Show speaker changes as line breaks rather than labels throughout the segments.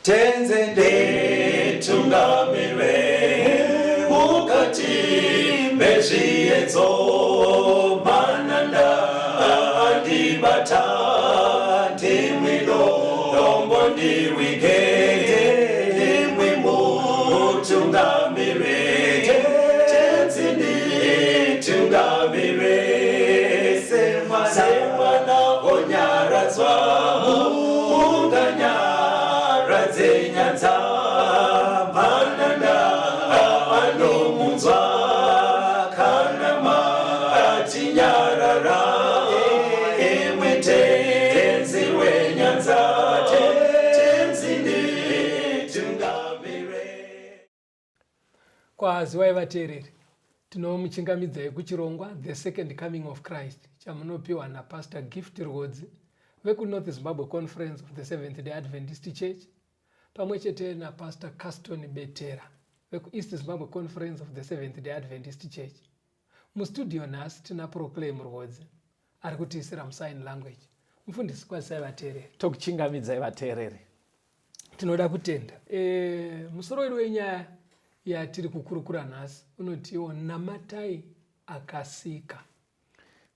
Tenzi nditungamire mukati mezviedzo, mananda andibata, ndimwi dombo ndiwige, ndimwi mutungamire. Tenzi nditungamire, semwana onyaradzwa munganyaradze nyanza, mananda anomunzwa kana matinyarara, imwe Tenzi wenyanza. Tenzi nditungamire.
Kwaziwai vateereri, tinomuchingamidzai kuchirongwa The Second Coming of Christ chamunopiwa naPastor Gift Rwodzi vekuNorth Zimbabwe Conference of the Seventh Day Adventist Church, pamwe chete naPastor Caston Betera vekuEast Zimbabwe Conference of the Seventh Day Adventist Church. Mustudio nhasi tina Proclaim Rwodzi ari kutiisira musign language. Mufundisi, kwazisai vateereri.
Tokuchingamidzai vateereri.
Tinoda kutenda. Musoro wedu wenyaya yatiri kukurukura nhasi unotiwo namatai akasika.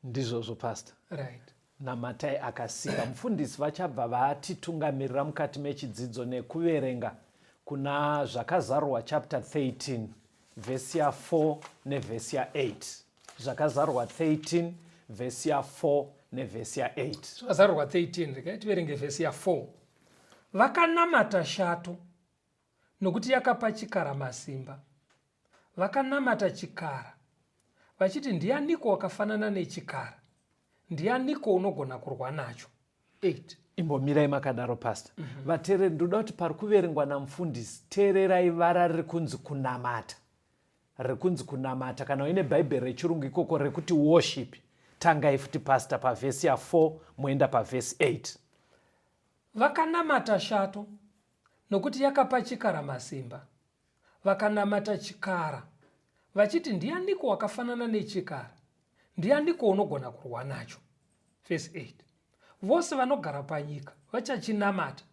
Ndizvozvo, Pastor.
Right.
Namatai akasika. Mufundisi vachabva vatitungamirira mukati mechidzidzo nekuverenga kuna Zvakazarurwa chapter 13 vhesi ya4 nevhesi ya8. Zvakazarurwa 13 vhesi ya4 nevhesi ya8.
Zvakazarurwa 13, regai tiverenge vhesi ya4. Vakanamata shato nokuti yakapa chikara masimba. Vakanamata chikara vachiti, ndianiko wakafanana nechikara? Ndianiko unogona kurwa nacho? 8.
Imbomirai makadaro, Pastor. Vateereri, ndoda kuti pari kuverengwa namufundisi, teererai vara riri kunzi kunamata. Riri kunzi kunamata, kana uine Bhaibheri rechirungu ikoko rekuti worship. Tangai futi, Pastor, pavhesi ya4 moenda pavhesi 8.
Vakanamata shato nokuti yakapa chikara masimba. Vakanamata chikara vachiti, ndianiko wakafanana nechikara? Ndianiko unogona kurwa nacho? Vhesi 8. Vose vanogara panyika vachachinamata,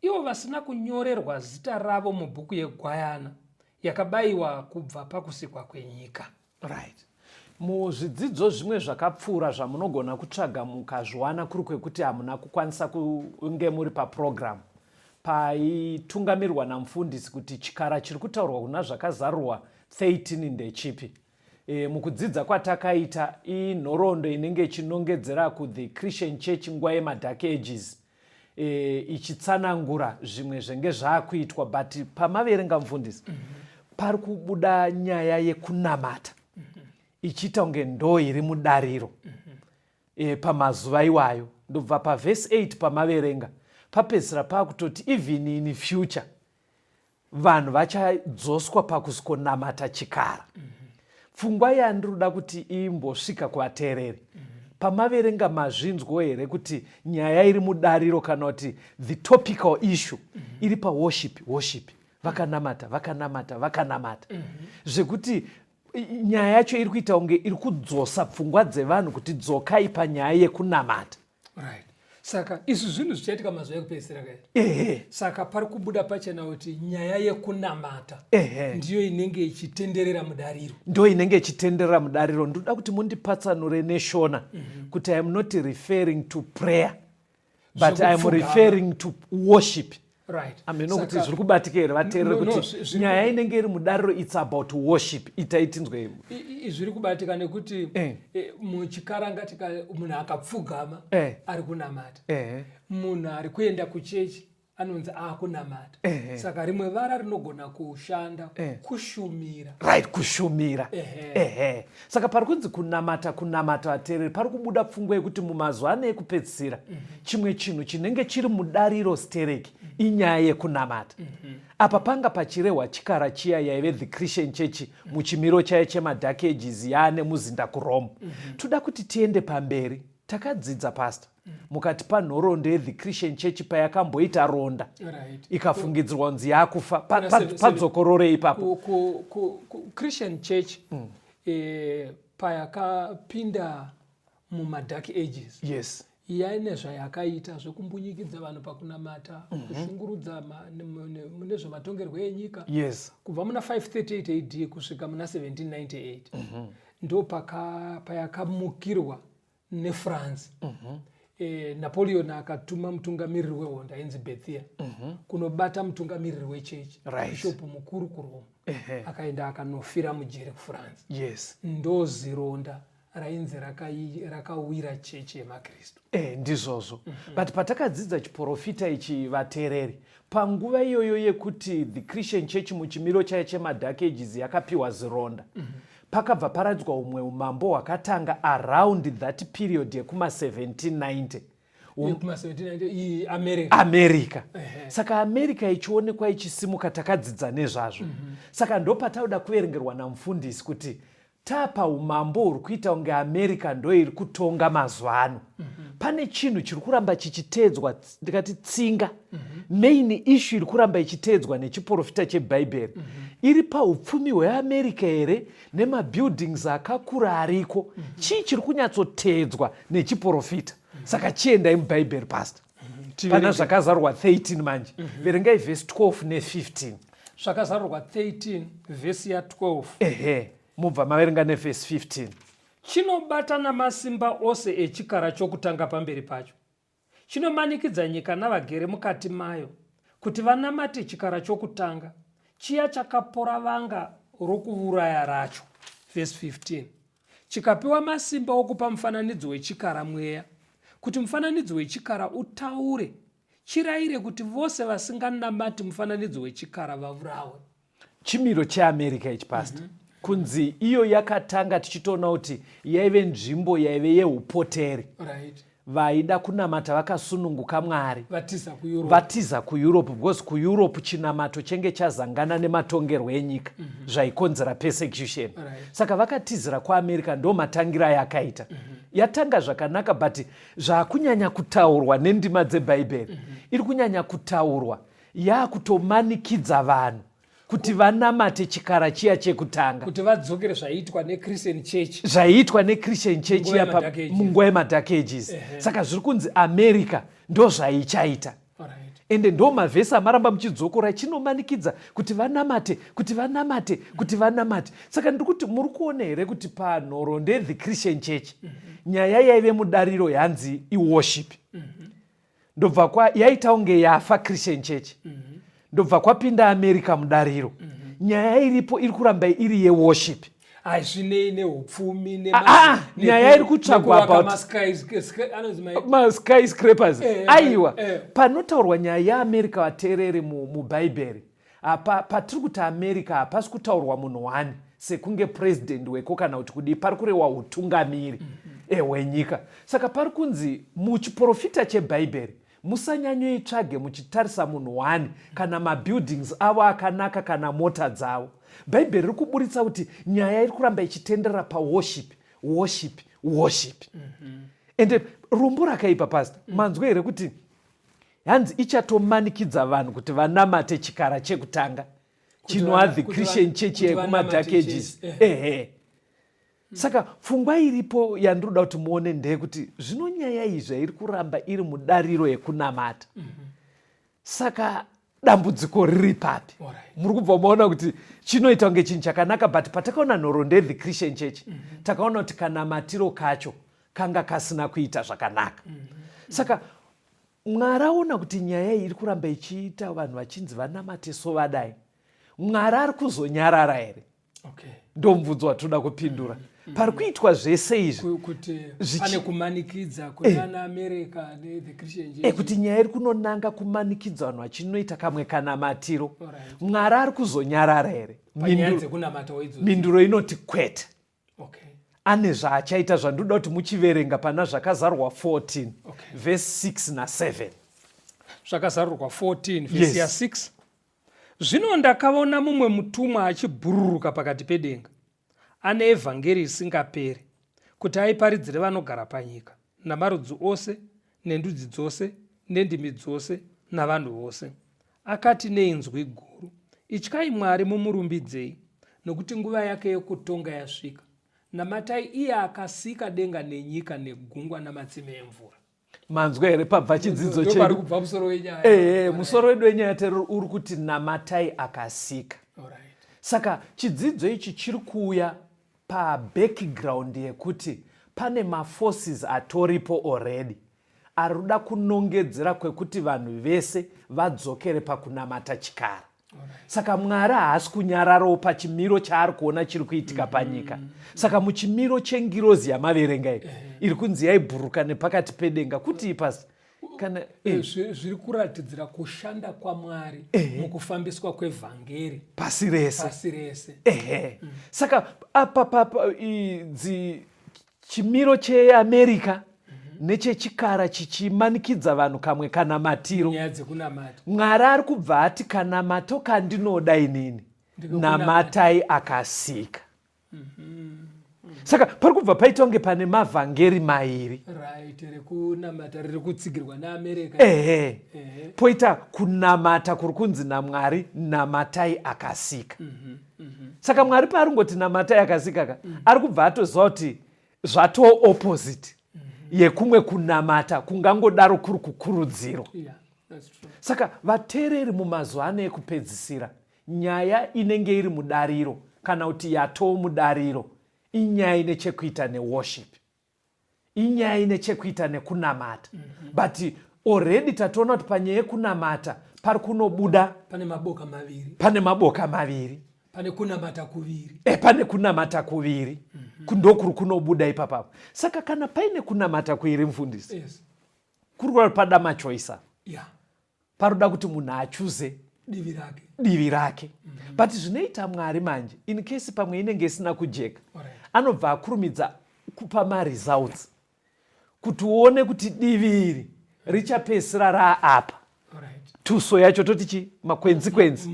ivo vasina kunyorerwa zita ravo mubhuku yeGwayana yakabayiwa kubva pakusikwa kwenyika.
Right. Muzvidzidzo zvimwe zvakapfuura zvamunogona kutsvaga mukazviwana, kuri kwekuti hamuna kukwanisa kunge muri paprogram paitungamirwa namufundisi, kuti chikara chiri kutaurwa kuna Zvakazarurwa 13 ndechipi. Mukudzidza kwatakaita, inhoroondo inenge ichinongedzera kuthe Christian Church nguva yemaDark Ages, ichitsanangura zvimwe zvenge zvaakuitwa. But pamaverenga, mufundisi, pari kubuda nyaya yekunamata ichiita kunge ndo iri mudariro pamazuva iwayo. Ndobva pavhesi 8 pamaverenga papedzisira paakutoti even in future vanhu vachadzoswa pakusikonamata chikara. Pfungwa yandinoda kuti imbosvika kuvateereri, pamaverenga mazvinzwo here kuti nyaya iri mudariro, kana kuti the topical issue, iri paworship? Worship, vakanamata, vakanamata, vakanamata, zvekuti nyaya yacho iri kuita kunge iri kudzosa pfungwa dzevanhu kuti dzokai panyaya yekunamata.
Right. Saka izvi zvinhu zvichaitika mazuva ekupedzisira kai?
Ehe.
Saka pari kubuda pachena kuti nyaya yekunamata ndiyo inenge ichitenderera mudariro.
Ndo inenge ichitenderera mudariro. Ndoda kuti mundipatsanure neShona kuti I am not referring to prayer, but I am
Zvekupfugama.
referring to worship.
Right.
Ameno kuti zviri kubatika here, vateerere,
No,
kuti nyaya inenge iri mudariro, it's about worship. Itai tinzwe.
Zviri kubatika nekuti muchikaranga munhu akapfugama ari kunamata. Munhu ari kuenda kuchechi anonzi aakunamata. Saka rimwe vara rinogona kushanda kushumira.
Right, kushumira.
Ehe.
Ehe. Saka pari kunzi kunamata, kunamata, vateereri, pari kubuda pfungwa yekuti mumazuva ano ekupedzisira chimwe chinhu chinenge chiri mudariro stereki inyaya yekunamata. Apa panga pachirehwa chikara chiya yaive the Christian Church muchimiro chayo chemaDark Ages, yaane muzinda kuRome. Toda kuti tiende pamberi. Takadzidza, Pastor, mukati panhoroondo yethe Christian Church payakamboita ronda, ikafungidzirwa kunzi yakufa.
Kuna
Padzokororei ipapo.
Christian Church payakapinda mumaDark Ages, Yaine zvayakaita zvekumbunyikidza vanhu pakunamata, kushungurudza mune zvematongerwo enyika. Kubva muna 538 AD kusvika muna 1798, ndo payakamukirwa neFrance. Napoleon akatuma mutungamiriri wehondo ainzi Berthier kunobata mutungamiriri wechechi, bishop mukuru kuRome. Akaenda akanofira mujeri kuFrance. Ndo zironda rainzi rakawira chechi yemaKristu.
Ndizvozvo. But patakadzidza chiprofita ichi, vateereri, panguva iyoyo yekuti the Christian Church muchimiro chayo chemaDark Ages yakapiwa zironda, pakabva paradzwa umwe umambo hwakatanga around that period yekuma 1790.
Yekuma 1790 iyi America.
America. Saka America ichionekwa ichisimuka, takadzidza nezvazvo. Saka ndopatauda kuverengerwa namufundisi kuti tapa umambo huri kuita kunge America ndo iri kutonga mazuva ano, pane chinhu chiri kuramba chichiteedzwa, ndikati tsinga, main issue iri kuramba ichiteedzwa nechiprofita chebhaibheri iri paupfumi hweAmerica here, nemabuildings akakura ariko? Chii chiri kunyatsoteedzwa nechiprofita? Saka chiendai mubhaibheri, pastor, pana Zvakazarurwa 13 manje. Verengai vhesi 12 ne15.
Zvakazarurwa 13 vhesi ya12.
Ehe, mubva maverenga nevhesi 15.
Chinobata namasimba ose echikara chokutanga pamberi pacho, chinomanikidza nyika navagere mukati mayo kuti vanamate chikara chokutanga chiya chakapora vanga rokuuraya racho. Vhesi 15. Chikapiwa masimba okupa mufananidzo wechikara mweya, kuti mufananidzo wechikara utaure, chirayire kuti vose vasinganamati mufananidzo wechikara vaurawe.
Chimiro cheAmerica ichi, pastor. Kunzi iyo yakatanga, tichitoona kuti yaive nzvimbo yaive yeupoteri, vaida kunamata vakasununguka Mwari.
Vatiza kuEurope.
Vatiza kuEurope, because kuEurope chinamato chenge chazangana nematongerwo enyika, zvaikonzera persecution. Saka vakatizira kuAmerica, ndo matangira ayakaita. Yatanga zvakanaka, but zvaakunyanya kutaurwa nendima dzebhaibheri, iri kunyanya kutaurwa yaakutomanikidza vanhu kuti vanamate chikara chiya chekutanga.
Kuti vadzokere zvaiitwa neChristian Church.
Zvaiitwa neChristian Church
Munguva yemaDark Ages.
Munguva yemaDark Ages. Saka zviri kunzi America ndo zvaichaita. Ende ndo mavhesi amaramba muchidzokora, chinomanikidza kuti vanamate, kuti vanamate, kuti vanamate. Saka ndiri kuti muri kuona here kuti panhoroondo yethe Christian Church, nyaya yaive mudariro yanzi iworship. Ndobva kwa yaita kunge yafa Christian Church, ndobva kwapinda America mudariro. Nyaya iripo iri kuramba iri yeworship.
Hazvinei neupfumi.
Ah, ah, nyaya iri kutsvagwa about maskyscrapers. Aiwa, panotaurwa nyaya yeAmerica, vateereri, mubhaibheri apa patiri kuti America, hapasi kutaurwa munhu one sekunge president weko kana kuti kudii. Pari kurewa utungamiri hwenyika. Saka pari kunzi muchiprofita chebhaibheri, musanyanyoitsvage muchitarisa munhu one kana mabuildings avo akanaka kana mota dzavo. Bhaibheri riri kuburitsa kuti nyaya iri kuramba ichitenderera paworship, worship, worship. Ende rombo rakaipa, pastor, manzwa here kuti hanzi ichatomanikidza vanhu kuti vanamate chikara chekutanga, chinova the Christian Church
kuti
yekumaDark
vanamate
Ages?
Church,
Ehe. Saka pfungwa iripo yandinoda kuti muone ndeyekuti zvino nyaya iyi zvairi kuramba iri mudariro yekunamata, saka dambudziko riri papi? Muri kubva maona kuti chinoita kunge chinhu chakanaka, but patakaona nhoroondo yethe Christian Church, takaona kuti kanamatiro kacho kanga kasina kuita zvakanaka. Saka Mwari aona kuti nyaya iyi iri kuramba ichiita vanhu vachinzi vanamate, so vadai, Mwari ari kuzonyarara here? Ndo mubvunzo watinoda kupindura. Pari kuitwa zvese izvi
Kuti pane kumanikidza kunana America nethe Christian Church.
Kuti nyaya iri kunonanga kumanikidza vanhu vachinoita kamwe kanamatiro, Mwari ari kuzonyarara here?
Panyaya dzekunamatawo idzodzo.
Minduro inoti kwete. Ane zvaachaita zvandinoda kuti muchiverenga pana Zvakazarurwa 14, vhesi 6 na7.
Zvakazarurwa 14 vhesi ya6. Zvino ndakaona mumwe mutumwa achibhururuka pakati pedenga, ane evhangeri isingaperi, kuti aiparidzire vanogara panyika, namarudzi ose, nendudzi dzose, nendimi dzose, navanhu vose. Akati neinzwi guru, Ityai Mwari mumurumbidzei, nokuti nguva yake yokutonga yasvika. Namatai iye akasika denga nenyika negungwa namatsime emvura.
Manzwa here pabva chidzidzo
chedu? Kubva musoro wenyaya.
Ehe, musoro wedu wenyaya tero uri kuti namatai akasika. Saka chidzidzo ichi chiri kuuya pabackground yekuti pane maforces atoripo already ari kuda kunongedzera kwekuti vanhu vese vadzokere pakunamata chikara. Saka Mwari haasi kunyararawo pachimiro chaari kuona chiri kuitika panyika. Saka muchimiro chengirozi yamaverenga iyi iri kunzi yaibhuruka nepakati pedenga kuti pasi kana
eh. Zviri kuratidzira kushanda kwaMwari mukufambiswa kwevhangeri
pasi rese,
pasi rese.
Ehe. Saka apa papa idzi chimiro cheAmerica nechechikara chichimanikidza vanhu kamwe kanamatiro.
Nyaya dzekunamata.
Mwari ari kubva ati kanamato kandinoda inini namatai akasika. Saka pari kubva paita kunge pane mavhangeri mairi.
Right, rekunamata riri kutsigirwa neAmerica.
Ehe. Poita kunamata kuri kunzi naMwari namatai akasika. Saka Mwari paari ngoti namatai akasika ka, ari kubva atoziva kuti zvatoo opposite yekumwe kunamata kungangodaro kuri kukurudzirwa.
Yeah, that's true.
Saka vateereri, mumazuva ano ekupedzisira, nyaya inenge iri mudariro kana kuti yatoo mudariro inyaya ine chekuita neworship, inyaya ine chekuita nekunamata. But already tatoona kuti panyaya yekunamata pari kunobuda
pane maboka maviri,
pane maboka maviri,
pane kunamata kuviri.
Pane kunamata kuviri ndokuri kunobuda ipapapo. Saka kana paine kunamata kuiri, mufundisi, kuri kuda pada machoice. Paroda kuti munhu achuze
divi rake,
divi rake. But zvinoita Mwari manje, in case pamwe inenge isina kujeka, anobva akurumidza kupa maresults kuti uone kuti divi iri richapedzisira raapa. Tuso yacho toti chi makwenzi kwenzi.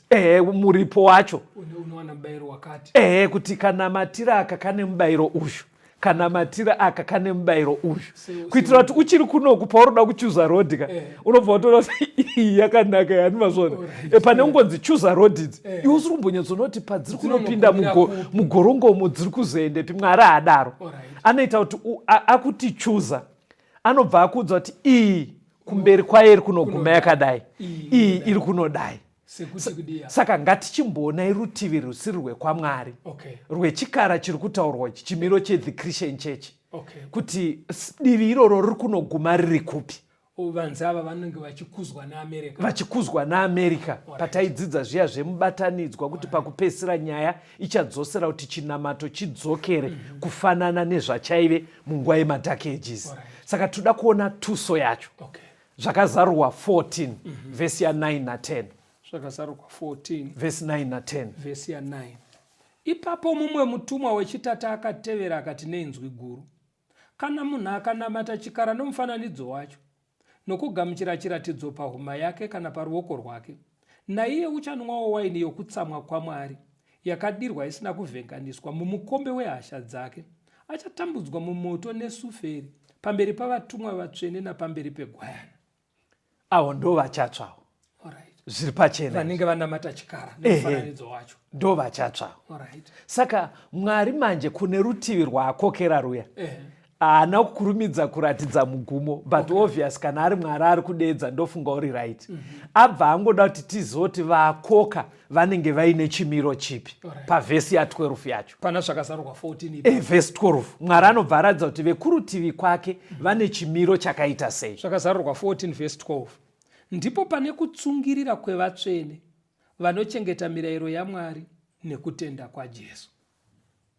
Ehe, muripo wacho.
Unowana mubayiro wakati.
Ehe, kuti kana matira aka kane mubayiro uyu, kana matira aka kane mubayiro uyu, kuitira kuti uchiri kunoku pauroda kuchuza road ka, unobva watoona kuti iyi yakanaka yani mazvona. Pane kungonzi chuza road idzi, iwe usiri kumbonyatsoona kuti padziri kunopinda mugorongomo dziri kuzoendepi. Mwari haadaro. Anoita kuti akuti chuza, anobva akuudza kuti iyi kumberi kwayo iri kunoguma yakadai, iyi iri kunodai.
Sekuti kudiya.
Saka ngatichimboonai rutivi rusiri rwekwaMwari, rwechikara chiri kutaurwa ichi, chimiro chethe Christian Church, kuti divi iroro riri kunoguma riri kupi.
Vanzi ava vanenge vachikuzwa neAmerica,
vachikuzwa neAmerica. Pataidzidza zviya zvemubatanidzwa kuti pakupedzisira nyaya ichadzosera kuti chinamato chidzokere kufanana nezvachaive munguva yemadark ages. Saka toda kuona tuso yacho. Zvakazarurwa 14, vhesi ya9 na10.
Zvakazarurwa 14,
vhesi 9 na10.
Vhesi ya9. Ipapo mumwe mutumwa wechitatu akatevera akati neinzwi guru, kana munhu akanamata chikara nomufananidzo wacho, nokugamuchira chiratidzo pahuma yake kana paruoko rwake, naiye uchanwawo waini yokutsamwa kwaMwari, yakadirwa isina kuvhenganiswa mumukombe wehasha dzake, achatambudzwa mumoto nesuferi pamberi pavatumwa vatsvene napamberi peGwayana.
Avo ndo vachatsvawo. Zviri pachena.
Vanenge vanamata chikara nemufananidzo wacho
ndo vachatsvawo. Saka Mwari manje kune rutivi rwaakokera ruya, haana kukurumidza kuratidza mugumo, but obvious kana ari Mwari ari kudeedza, ndofunga uri right. Abva angoda kuti tizoti vakoka vanenge vaine chimiro chipi pavhesi ya12 yacho.
Pana Zvakazarurwa 14.
Vhesi 12, Mwari anobva aratidza kuti vekurutivi kwake vane chimiro chakaita sei.
Zvakazarurwa 14 vhesi 12. Ndipo pane kutsungirira kwevatsvene vanochengeta mirayiro yaMwari nekutenda kwaJesu.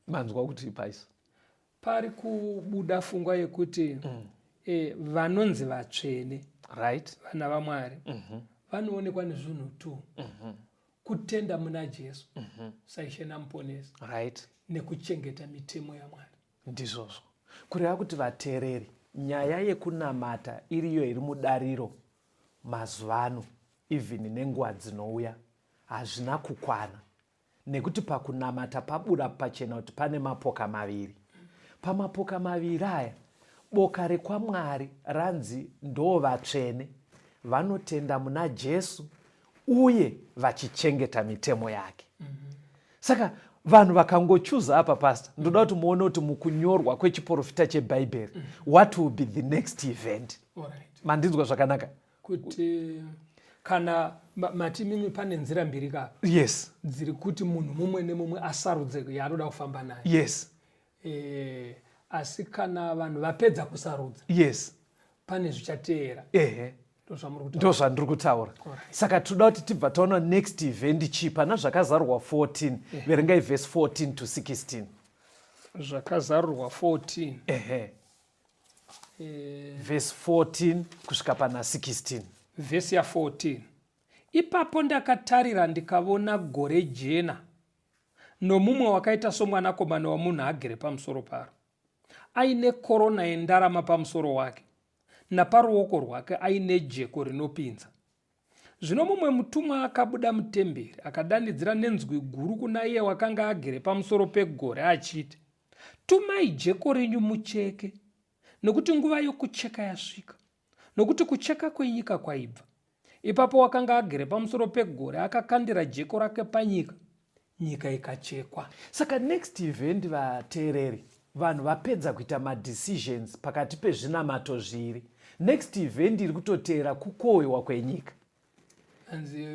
Manzwa kuti paisa
Pari kubuda fungwa yekuti vanonzi vatsvene, vana vaMwari, vanoonekwa nezvinhu two: kutenda muna Jesu saIshe naMuponesi, nekuchengeta mitemo yaMwari.
Ndizvozvo. Kureva kuti vateereri, nyaya yekunamata iriyo iri mudariro mazuva ano, even nenguva dzinouya, hazvina kukwana, nekuti pakunamata pabuda pachena kuti pane mapoka maviri. Pamapoka maviri aya, boka rekwaMwari ranzi ndo vatsvene vanotenda muna Jesu uye vachichengeta mitemo yake. Saka Vanhu vakangochuza apa, pastor, ndoda kuti muone kuti mukunyorwa kwechiprofita chebhaibheri, what will be the next event? Mandinzwa zvakanaka?
Kuti kana mati mimwe pane nzira mbiri ka?
Yes.
Dziri kuti munhu mumwe nemumwe asarudze yaanoda kufamba naye. Asi kana vanhu vapedza kusarudza, pane zvichateera.
Ehe. Ndozvandiri kutaura. Saka toda kuti tibva taona next event chii pana Zvakazarurwa 14. Verengai vhesi 14 to 16.
Zvakazarurwa 14.
Ehe. Vhesi 14 kusvika pana 16.
Vhesi ya14: Ipapo ndakatarira, ndikavona gore jena, nomumwe wakaita somwanakomana womunhu agere pamusoro paro, aine korona yendarama pamusoro wake, naparuoko rwake aine jeko rinopinza. Zvino mumwe mutumwa akabuda mutemberi, akadanidzira nenzwi guru kuna iye wakanga agere pamusoro pegore achiti, Tumai jeko renyu mucheke, nokuti nguva yokucheka yasvika, nokuti kucheka kwenyika kwaibva. Ipapo wakanga agere pamusoro pegore akakandira jeko rake panyika, nyika ikachekwa.
Saka next event, vateereri, vanhu vapedza kuita madecisions pakati pezvinamato zviri, next event iri kutoteera kukohwewa kwenyika.
Anzi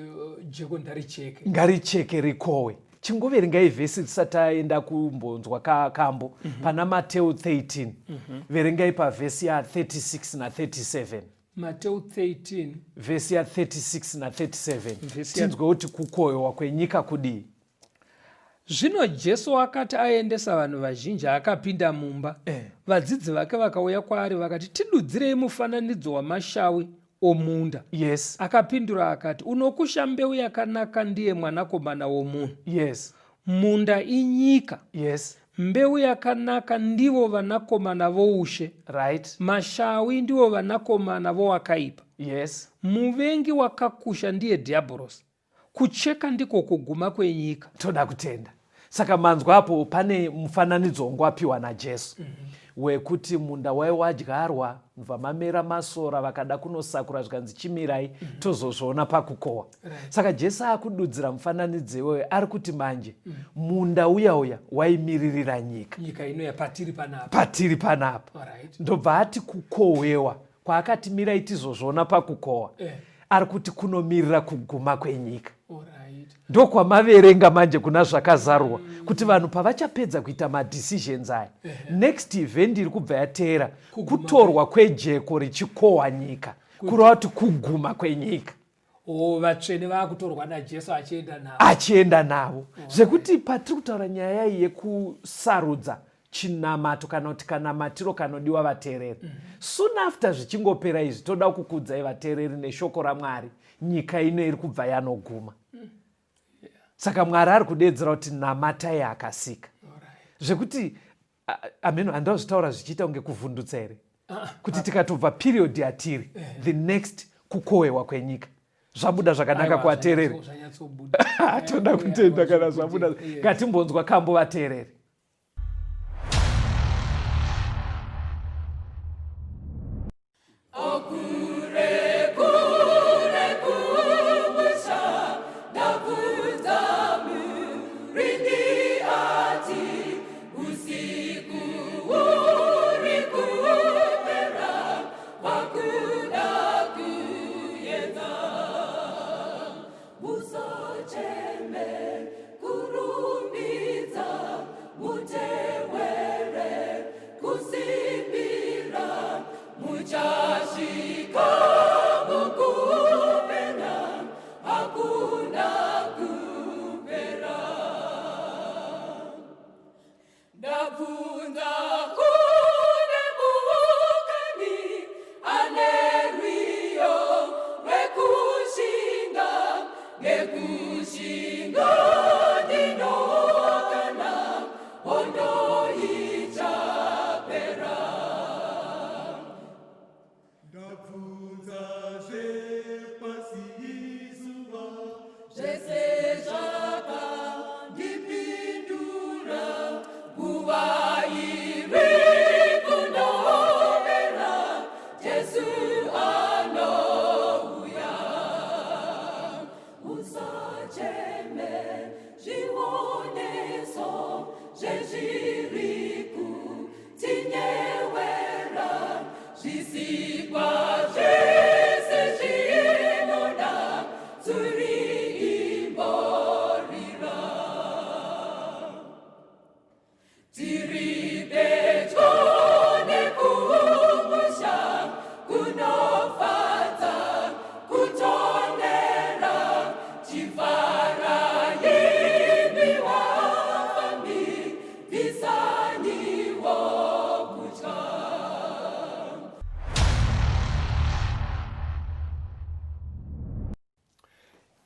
jeko ndaricheke.
Ngaricheke rikohwe. Chingoverengai vhesi tisati taenda kumbonzwa kambo. Pana Mateu 13. Verengai pavhesi ya36 na37.
Mateu 13.
Vhesi ya36 na37. Tinzwe kuti kukohwewa kwenyika kudii.
Zvino Jesu akati aendesa vanhu vazhinji, akapinda mumba. Vadzidzi vake vakauya kwaari vakati, Tidudzirei mufananidzo wamashawi omunda. Akapindura akati, Unokusha mbeu yakanaka ndiye Mwanakomana womunhu. Munda inyika. Mbeu yakanaka ndivo vanakomana voushe. Mashawi ndivo vanakomana vowakaipa. Muvengi wakakusha ndiye Dhiabhorosi. Kucheka ndiko kuguma kwenyika.
Toda kutenda. Saka manzwa apo pane mufananidzo wangu wapiwa naJesu wekuti munda wai wadyarwa, ndobva mamera masora, vakada kunosakura zvikanzi chimirai, tozozviona pakukohwa. Saka Jesu akududzira mufananidzo iwoyo, ari kuti manje munda uya uya waimiririra nyika.
Nyika ino yapatiri panapa.
Patiri panapa. Ndobva ati kukohwewa kwaakati mirai tizozviona pakukohwa, ari kuti kunomirira kuguma kwenyika. Ndokwamaverenga manje kuna Zvakazarurwa kuti vanhu pavachapedza kuita madecisions aya, next event iri kubva yateera kutorwa kwejeko richikohwa nyika, kureva kuti kuguma kwenyika.
O, vatsvene vakutorwa naJesu achienda navo.
Achienda navo. Zvekuti patiri kutaura nyaya iyi yekusarudza chinamato kana kuti kanamatiro kanodiwa, vateereri, soon after zvichingopera izvi, toda kukudzai vateereri neshoko raMwari, nyika ino iri kubva yanoguma. Saka Mwari ari kudedzera kuti namatai akasika. Zvekuti ameno handazvitaura zvichiita kunge kuvhundutsa here, kuti tikatobva period yatiri, the next kukohwewa kwenyika. Zvabuda zvakanaka kuvateereri? Toda kutenda kana zvabuda. Ngatimbonzwa kambo, vateereri.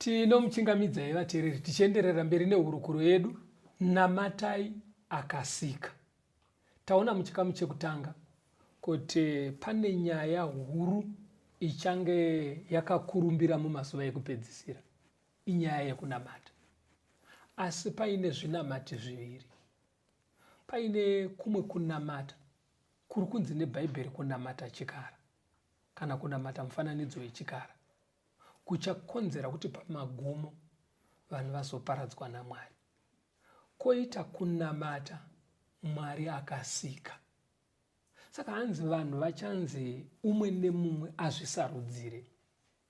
Tinomuchingamidzai vateereri tichienderera mberi nehurukuro yedu Namatai Akasika. Taona muchikamu chekutanga kuti pane nyaya huru ichange yakakurumbira mumazuva ekupedzisira, inyaya yekunamata. Asi paine zvinamati zviviri. Paine kumwe kunamata kuri kunzi neBhaibheri kunamata chikara kana kunamata mufananidzo wechikara kuchakonzera kuti pamagumo vanhu vazoparadzwa naMwari. Koita kunamata Mwari akasika. Saka hanzi vanhu vachanzi umwe nemumwe azvisarudzire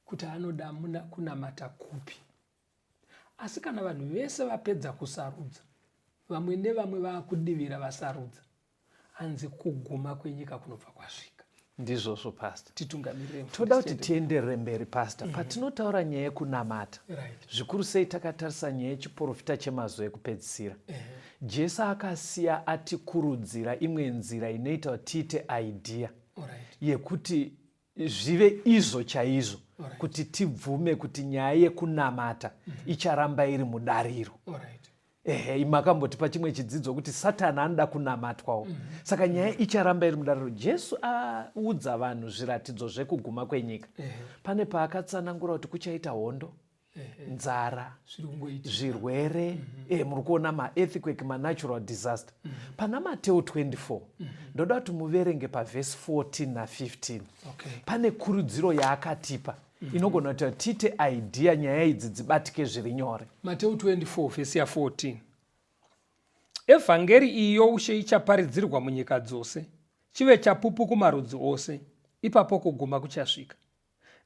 kuti anoda kunamata kupi. Asi kana vanhu vese vapedza kusarudza, vamwe nevamwe vaakudivira vasarudza, hanzi kuguma kwenyika kunobva kwasvika.
Ndizvozvo pastor.
Titungamirire.
Toda kuti tienderere mberi pastor. Mm -hmm. Patinotaura nyaya yekunamata,
right.
Zvikuru sei takatarisa nyaya yechiprofita chemazuva ekupedzisira. Mm -hmm. Jesu akasiya atikurudzira imwe nzira inoita kuti tiite idea
right.
yekuti zvive izvo chaizvo right. kuti tibvume kuti nyaya yekunamata mm -hmm. icharamba iri mudariro
right.
Ehe, makambotipa chimwe chidzidzo kuti Satani anoda kunamatwawo. Mm -hmm. Saka nyaya icharamba iri mudariro. Jesu audza vanhu zviratidzo zvekuguma kwenyika. Mm -hmm. Pane paakatsanangura kuti kuchaita hondo, nzara, zvirwere, mm -hmm. eh, muri kuona maearthquake, manatural disaster. Mm -hmm. Pana Mateo 24 mm -hmm. ndoda kuti muverenge pavhesi 14 na 15.
Okay.
Pane kurudziro yaakatipa mm -hmm. inogona kuti tiite idea nyaya idzi dzibatike zviri nyore.
Mateo 24 vhesi ya 14 Evhangeri iyi youshe ichaparidzirwa munyika dzose, chive chapupu kumarudzi ose, ipapo kuguma kuchasvika.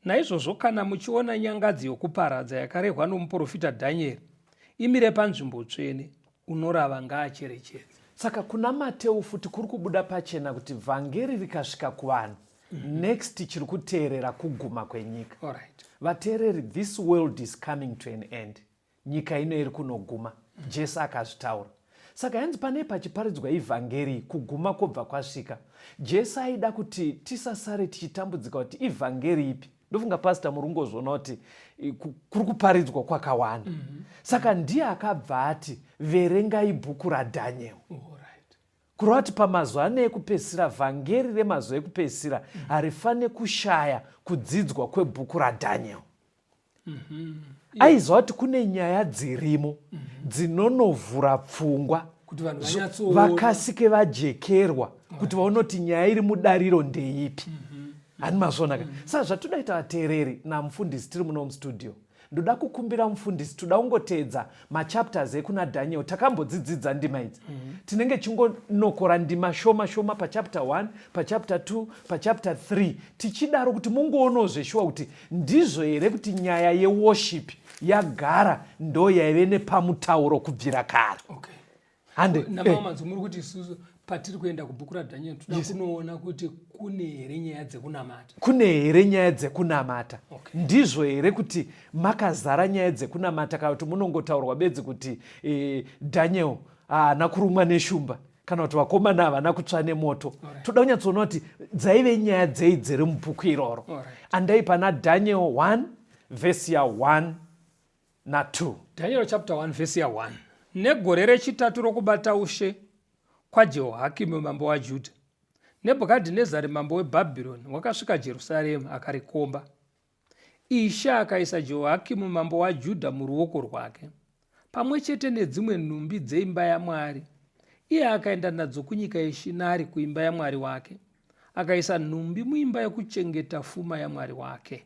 Naizvozvo kana muchiona nyangadzi yokuparadza yakarehwa nomuprofita Dhanieri imire panzvimbo tsvene, unorava ngaacherechedze.
Saka kuna Mateo futi kuri kubuda pachena kuti vhangeri rikasvika kuvanhu mm -hmm. next chiri kuteerera kuguma kwenyika.
Alright.
Vateereri, this world is coming to an end. Nyika ino iri kunoguma. Mm -hmm. Jesu akazvitaura. Saka hanzi pane pachiparidzwa ivhangeri kuguma kwobva kwasvika. Jesu aida kuti tisasare tichitambudzika kuti ivhangeri ipi. Ndofunga pastor muri kungozviona kuti kuri kuparidzwa kwakawanda. Mm -hmm. Saka ndiye akabva ati verengai bhuku raDaniel.
Alright.
Kureva kuti pamazuva ano ekupedzisira, vhangeri remazuva ekupedzisira harifane kushaya kudzidzwa kwebhuku raDaniel. Mm -hmm. Aiziva kuti kune nyaya dzirimo mm -hmm. dzinonovhura pfungwa
kuti vanhu vanyatsoona,
vakasike vajekerwa kuti vaone kuti nyaya iri mudariro ndeipi.
Mm -hmm.
Hani mazviona ka? Mm -hmm. Saka zvatodaita vateereri namufundisi tiri muno mustudio ndoda kukumbira mufundisi toda kungoteedza machapters ekuna Daniel takambodzidzidza ndima idzi mm -hmm. tinenge chingonokora ndima shoma shoma pachapter 1 pachapter 2 pachapter 3 tichidaro kuti mungoonawo zveshuwa kuti ndizvo here kuti nyaya yeworship yagara ndo yaive nepamutauro kubvira kare.
Okay.
Hande.
Namamwe manzwi muri kuti isusu patiri kuenda kubhuku raDaniel toda yes. kunoona kuti kune here nyaya dzekunamata.
Kune here nyaya dzekunamata?
Okay.
Ndizvo here kuti makazara nyaya dzekunamata kana kuti munongotaurwa bedzi kuti eh, Daniel haana kurumwa neshumba kana kuti vakomana havana kutsva nemoto.
Right.
Toda kunyatsoona kuti dzaive nyaya dzei dziri mubhuku iroro.
Right.
Andai pana Daniel 1 vhesi ya 1 na 2.
Daniel chapter 1 vhesi ya 1. Negore rechitatu rokubata ushe kwaJehohakimu mambo waJudha, Nebhukadhinezari mambo weBhabhironi wakasvika Jerusarema akarikomba. Ishe akaisa Jehohakimu mambo waJudha muruoko rwake, pamwe chete nedzimwe nhumbi dzeimba yaMwari. Iye akaenda nadzo kunyika yeShinari kuimba yamwari wake, akaisa nhumbi muimba yokuchengeta fuma yamwari wake.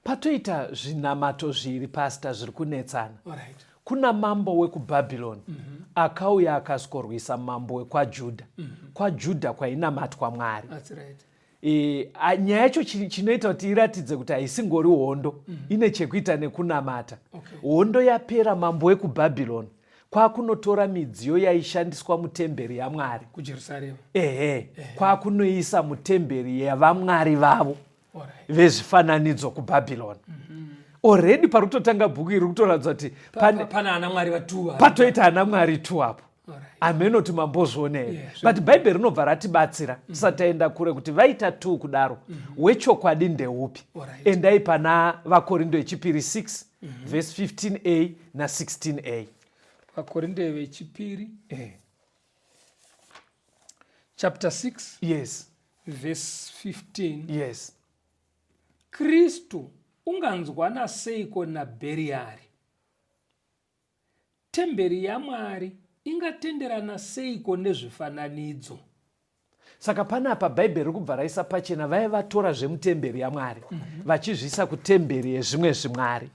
Patoita zvinamato zviri pastor zviri kunetsana.
Right.
Kuna mambo wekuBhabhironi mm -hmm. akauya akaskorwisa mambo wekwaJudha. Mm -hmm. KwaJudha kwainamatwa Mwari.
That's right.
E, nyaya yacho chinoita kuti iratidze kuti haisingori hondo mm -hmm. ine chekuita nekunamata.
Okay.
Hondo yapera mambo wekuBhabhironi kwakunotora midziyo yaishandiswa mutemberi yaMwari
kuJerusarema.
Ehe, kwakunoisa mutemberi yavamwari vavo. vezvifananidzo kuBhabhironi. Already pari kutotanga bhuku iri kutoratidza kuti
pane ana mwari vatu
patoita ana mwari tu apo. Hameno kuti mambozviona here? But Bhaibheri rinobva ratibatsira tisati taenda kure kuti vaita 2 kudaro, wechokwadi ndeupi? Endai pana Vakorindo yechipiri 6 vhesi 15a na16a.
Vakorinde vechipiri chapter 6 verse 15. Kristu unganzwana seiko naBheriari? Temberi yaMwari ingatenderana seiko nezvifananidzo?
Saka panapa Bhaibheri riri kubva raisa pachena vaya vatora zvemutemberi yaMwari vachizviisa kutemberi yezvimwe zvimwari.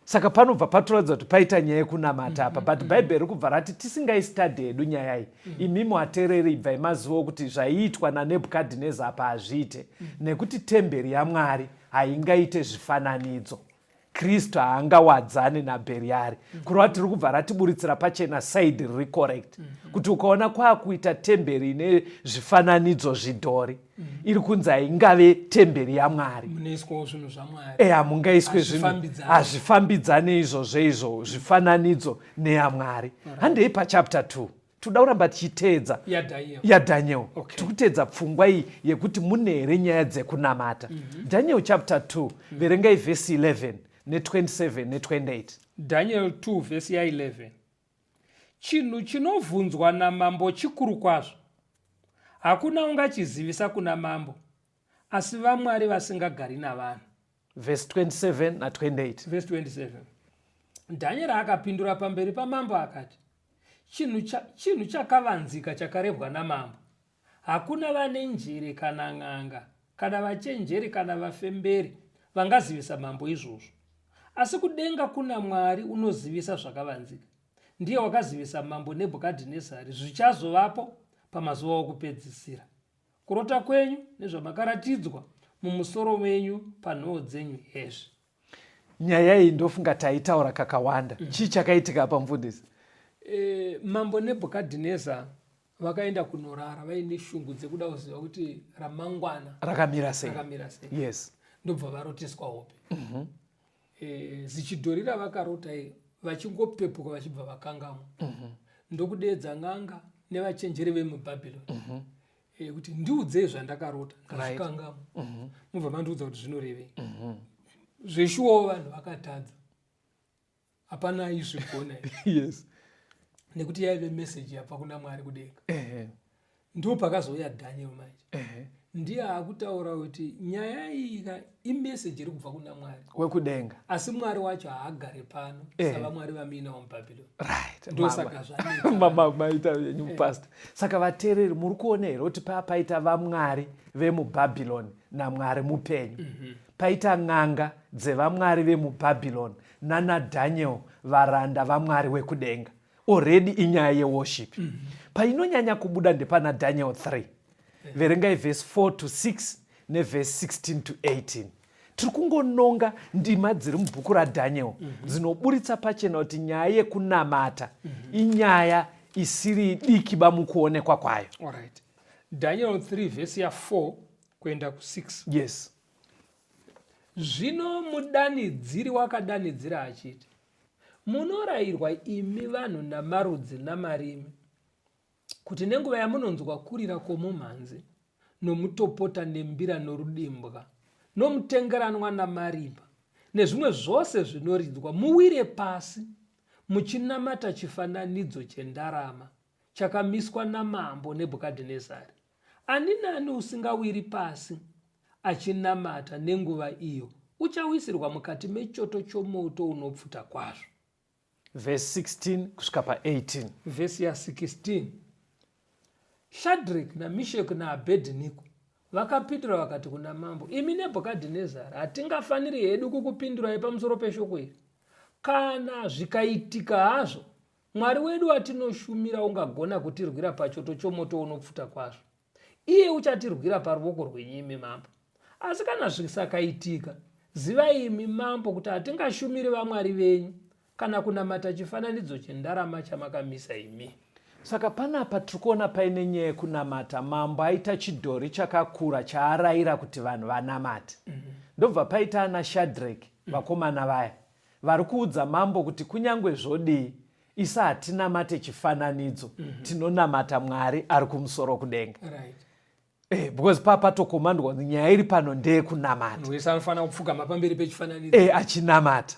Saka panobva patoratidza kuti paita nyaya yekunamata apa, but Bhaibheri riri kubva rati tisingaistadhi hedu nyaya iyi. Imimi wateereri, ibvai mazivawo kuti zvaiitwa naNebhukadhineza apa hazviite, nekuti temberi yaMwari haingaite zvifananidzo. Kristu haangawadzane naBheriari. Kureva tiri kubva ratiburitsira pachena side riri correct, kuti ukaona kwaakuita temberi ine zvifananidzo, zvidhori, iri kunzi haingave temberi yaMwari.
Munoiswawo zvinhu zvaMwari.
Hamungaiswe zvinhu.
Hazvifambidzani.
Hazvifambidzane izvozvo, izvo zvifananidzo neyaMwari. Handei pachapter 2, toda kuramba tichiteedza
yaDaniel.
YaDaniel. Tiri kuteedza pfungwa iyi yekuti mune here nyaya dzekunamata. Daniel chapter 2, verengai vhesi 11 ne27 ne28.
Daniel 2 vhesi ya11: Chinhu chinovhunzwa namambo chikuru kwazvo, hakuna ungachizivisa kuna mambo asi vamwari vasingagari navanhu.
Vhesi 27 na28.
Vhesi 27, Dhanieri akapindura pamberi pamambo akati, Chinhu chakavanzika chakarebwa namambo, hakuna vane njere kana n'anga kana vachenjeri kana vafemberi vangazivisa mambo izvozvo. Asi kudenga kuna Mwari unozivisa zvakavanzika. Ndiye wakazivisa mambo Nebhukadhinezari zvichazovapo pamazuva okupedzisira. Kurota kwenyu nezvamakaratidzwa mumusoro menyu panhoo dzenyu hezvi.
Nyaya iyi ndofunga taitaura kakawanda. Chii chakaitika apa, mufundisi?
Mambo Nebhukadhineza vakaenda kunorara vaine shungu dzekuda kuziva kuti ramangwana
rakamira sei.
Rakamira sei. Ndobva varoteswa hope. Zichidhori ravakarota iri, vachingopepuka vachibva vakangamwa. Ndokudeedza n'anga nevachenjeri vemuBhabhironi kuti ndiudzei zvandakarota, ndazvikangamwa, mubva mandiudza kuti zvinorevei. Zveshuwawo vanhu vakatadza, hapana aizvigona nekuti yaive meseji yabva kuna Mwari kudenga. Ndo pakazouya Daniel manje. Ndiye akutaura kuti nyaya iyi ka imeseji iri kubva kuna Mwari
wekudenga.
Asi Mwari wacho haagare pano savamwari vamuinawo muBhabhironi. Ndosaka zvanetsa.
Mama, maita yenyu, pastor. Saka vateereri, muri kuona here kuti paa paita vamwari vemubhabhironi naMwari mupenyu? Paita n'anga dzevamwari vemubhabhironi nanaDaniel, varanda vaMwari wekudenga. Already inyaya yeworship. Painonyanya kubuda ndepana Daniel 3. Verengai vhesi 4 to 6 nevhesi 16 to 18. Tiri kungononga ndima dziri mubhuku raDaniel dzinoburitsa pachena kuti nyaya yekunamata inyaya isiri diki bamukuonekwa kwayo.
Alright. Daniel 3 vhesi ya4 kuenda ku6. Zvino mudanidziri wakadanidzira achiti, Munorayirwa imi vanhu namarudzi namarimi, kuti nenguva yamunonzwa kurira kwomumhanzi nomutopota nembira norudimbwa nomutengeranwa namarimba nezvimwe zvose zvinoridzwa, muwire pasi muchinamata chifananidzo chendarama chakamiswa namambo Nebhukadhinezari. Ani nani usingawiri pasi achinamata nenguva iyo uchawisirwa mukati mechoto chomoto unopfuta kwazvo.
Vhesi 16 kusvika pa18.
Vhesi ya16, Shadreki naMisheki naAbhedhiniko vakapindura vakati kuna mambo, Imi Nebhukadhinezari, hatingafaniri hedu kukupindurai pamusoro peshoko iri. Kana zvikaitika hazvo, Mwari wedu watinoshumira ungagona kutirwira pachoto chomoto unopfuta kwazvo. Iye uchatirwira paruoko rwenyu imi mambo. Asi kana zvisakaitika, zivai imi mambo kuti hatingashumiri vamwari venyu kana kunamata chifananidzo chendarama chamakamisa imi.
Saka panapa tiri kuona paine nyaya yekunamata. Mambo aita chidhori chakakura chaarayira kuti vanhu vanamate. Ndobva paita ana Shadreki, vakomana vaya vari kuudza mambo kuti kunyange zvodii, Isa hatinamate chifananidzo, tinonamata Mwari ari kumusoro kudenga. Because papatokomandwa kunzi nyaya iri pano ndeyekunamata.
Munhu wese anofanira kupfugama pamberi pechifananidzo.
Achinamata.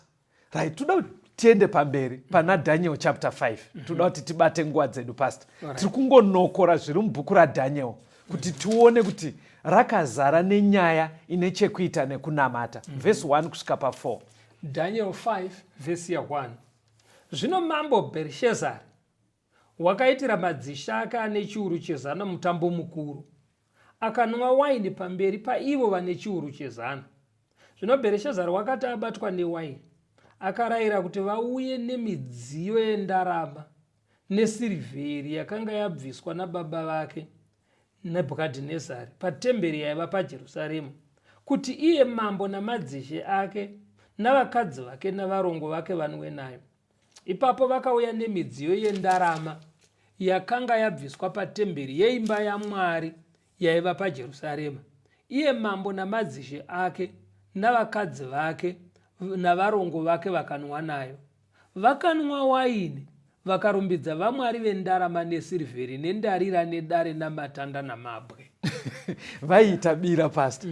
Right, toda kuti tiende pamberi pana Daniel chapter 5. Toda kuti tibate nguva dzedu, pastor. Tiri kungonokora zviri mubhuku raDaniel kuti tione kuti rakazara nenyaya ine chekuita nekunamata. Vhesi 1 kusvika pa4.
Daniel 5 vhesi ya1. Zvino mambo Bherishezari wakaitira madzishe ake ane chiuru chezana mutambo mukuru, akanwa waini pamberi paivo vane chiuru chezana. Zvino Bherishazari wakati abatwa newaini, akarayira kuti vauye nemidziyo yendarama nesirivheri yakanga yabviswa nababa vake Nebhukadhinezari patemberi yaiva paJerusarema, kuti iye mambo namadzishe ake navakadzi vake navarongo vake vanwe nayo. Ipapo vakauya nemidziyo yendarama yakanga yabviswa patemberi yeimba yaMwari yaiva paJerusarema, iye mambo namadzishe ake navakadzi vake navarongo vake vakanwa nayo. Vakanwa waini, vakarumbidza vamwari vendarama nesirivheri nendarira nedare namatanda namabwe.
Vaiita bira, pastor.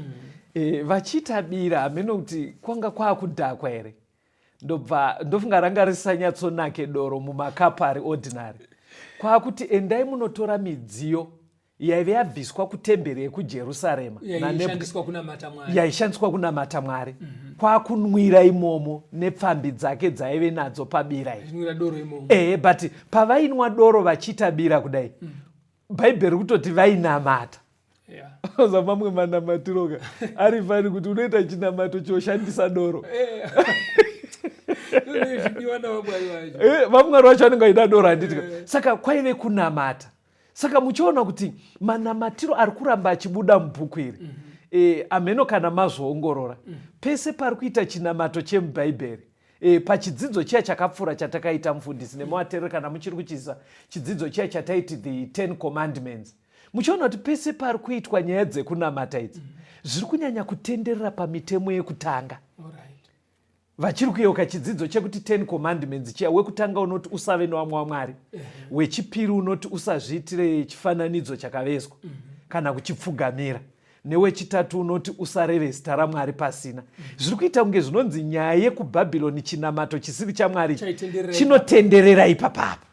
Vachiita bira, hameno kuti kwanga kwaakudhakwa here. Ndobva ndofunga ranga risanyatsonake doro mumakapu ari ordinary. Kwakuti endai munotora midziyo yaive yabviswa kutemberi yekuJerusarema
yaishandiswa
kunamata Mwari. Kwakunwira imomo nepfambi dzake dzaive nadzo pabira iri. But pavainwa doro vachiita bira kudai, Bhaibheri kutoti vainamata. Mamwe manamatiroka ari fani kuti unoita chinamato choshandisa doro. Vamwari vacho vanenge vaida doro, handiti? Saka kwaive kunamata. Saka muchiona kuti manamatiro ari kuramba achibuda mubhuku iri, amheno kana mazvoongorora, pese pari kuita chinamato chemubhaibheri. Pachidzidzo chiya chakapfuura chatakaita, mufundisi nemuvateereri, kana muchiri kuchiziva chidzidzo chiya chataiti the 10 Commandments, muchiona kuti pese pari kuitwa nyaya dzekunamata idzi, zviri kunyanya kutenderera pamitemo yekutanga. Vachiri kuyeuka chidzidzo chekuti 10 Commandments chiya, wekutanga unoti usave nevamwe wamwari, wechipiri unoti usazviitire chifananidzo chakavezwa kana kuchipfugamira, newechitatu unoti usareve zita raMwari pasina. Zviri kuita kunge zvinonzi nyaya yekuBhabhironi, chinamato chisiri chaMwari chinotenderera ipapapa.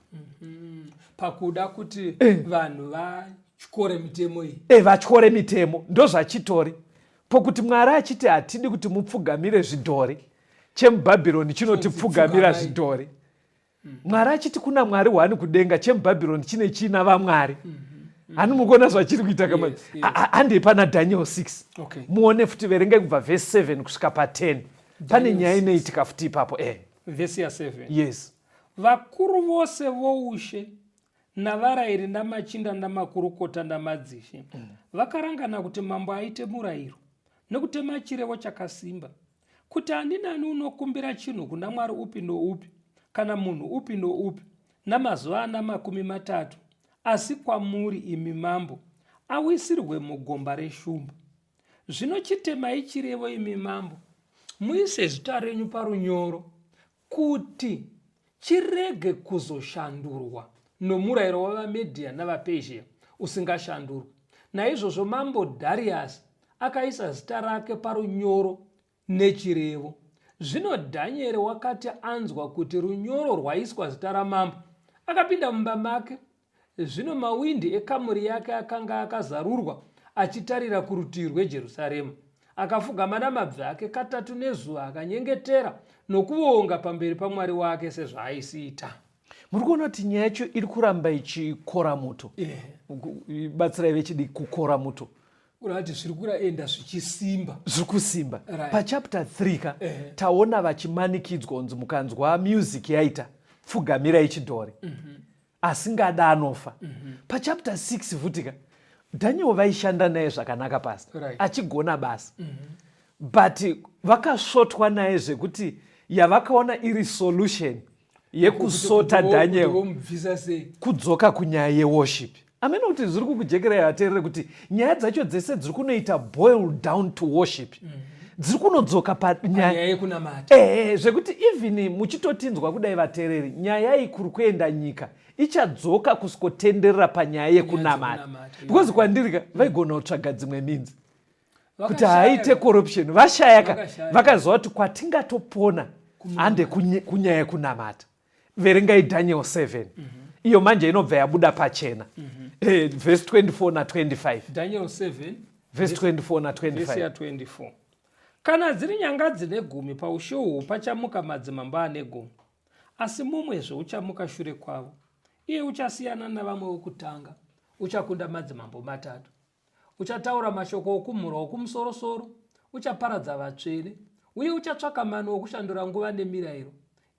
Pakuda kuti vanhu vatyore mitemo iyi.
Vatyore mitemo, ndozvachitori pokuti Mwari achiti hatidi kuti mupfugamire zvidhori, chemuBhabhironi chinoti pfugamira zvidhori. Mwari achiti kuna Mwari hwani kudenga, chemuBhabhironi chine china vamwari. Hani mukuona zvachiri kuita kama? Handei pana Daniel 6. Muone futi, verengai kubva vhesi 7 kusvika pa10. Pane nyaya inoitika futi ipapo.
Vhesi ya7.
Yes.
Vakuru vose voushe navarayiri namachinda namakurukota namadzishe vakarangana kuti mambo aite murayiro nokutema chirevo chakasimba, kuti ani nani unokumbira chinhu kuna mwari upi noupi kana munhu upi noupi namazuva ana 30, asi kwamuri imi mambo, awisirwe mugomba reshumba. Zvino chitemai chirevo imi mambo, muise zita renyu parunyoro, kuti chirege kuzoshandurwa nomurayiro wavaMedhia navaPezhia usingashandurwi. Naizvozvo mambo Dhariasi akaisa zita rake parunyoro nechirevo. Zvino Dhanieri wakati anzwa kuti runyoro rwaiswa zita ramambo, akapinda mumba make. Zvino mawindi ekamuri yake akanga akazarurwa achitarira kurutivi rweJerusarema. Akafugama namabvi ake katatu nezuva akanyengetera nokuonga pamberi paMwari wake sezvaaisiita.
Muri kuona kuti nyaya yacho iri kuramba ichikora muto. Batsirai vechidiki, kukora muto.
Kurati zviri kuraenda zvichisimba.
Zviri kusimba. Pachapter 3 ka, taona vachimanikidzwa kunzi mukanzwa music yaita, pfugamirai chidhori. Asingada anofa. Pachapter 6 futi ka, Daniel vaishanda naye zvakanaka pasi, achigona basa, but vakasvotwa naye zvekuti yavakaona iri solution yekusota Daniel kudzoka kunyaya yeworship. Amene kuti zviri kukujekerai vateerere kuti nyaya dzacho dzese dziri kunoita boil down to worship. Dziri kunodzoka panyaya
yekunamata.
Ehe, zvekuti even muchitotinzwa kudai vateereri, nyaya iyi kuri kuenda nyika ichadzoka kusikotenderera panyaya yekunamata, because kwandiri ka vaigona kutsvaga dzimwe minzi kuti haaite corruption, vashaya ka, vakaziva kuti kwatingatopona hande kunyaya yekunamata. Verengai Daniel 7. Iyo manje inobva yabuda pachena. Verse 24 na25.
Daniel 7
verse 24 na25.
Ya 24. Kana dziri nyanga dzine gumi, paushe uhwu pachamuka madzimambo ane gumi, asi mumwezve uchamuka shure kwavo. Iye uchasiyana navamwe vokutanga, uchakunda madzimambo matatu. Uchataura mashoko okumhura Wokumusorosoro, uchaparadza vatsvene, uye uchatsvaka mano okushandura nguva nemirayiro.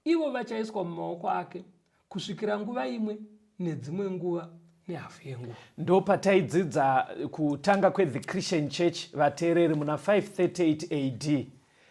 Ivo vachaiswa mumaoko ake kusvikira nguva imwe nedzimwe nguva nehafu yenguva.
Ndopataidzidza kutanga kweThe Christian Church, vateereri, muna 538 AD,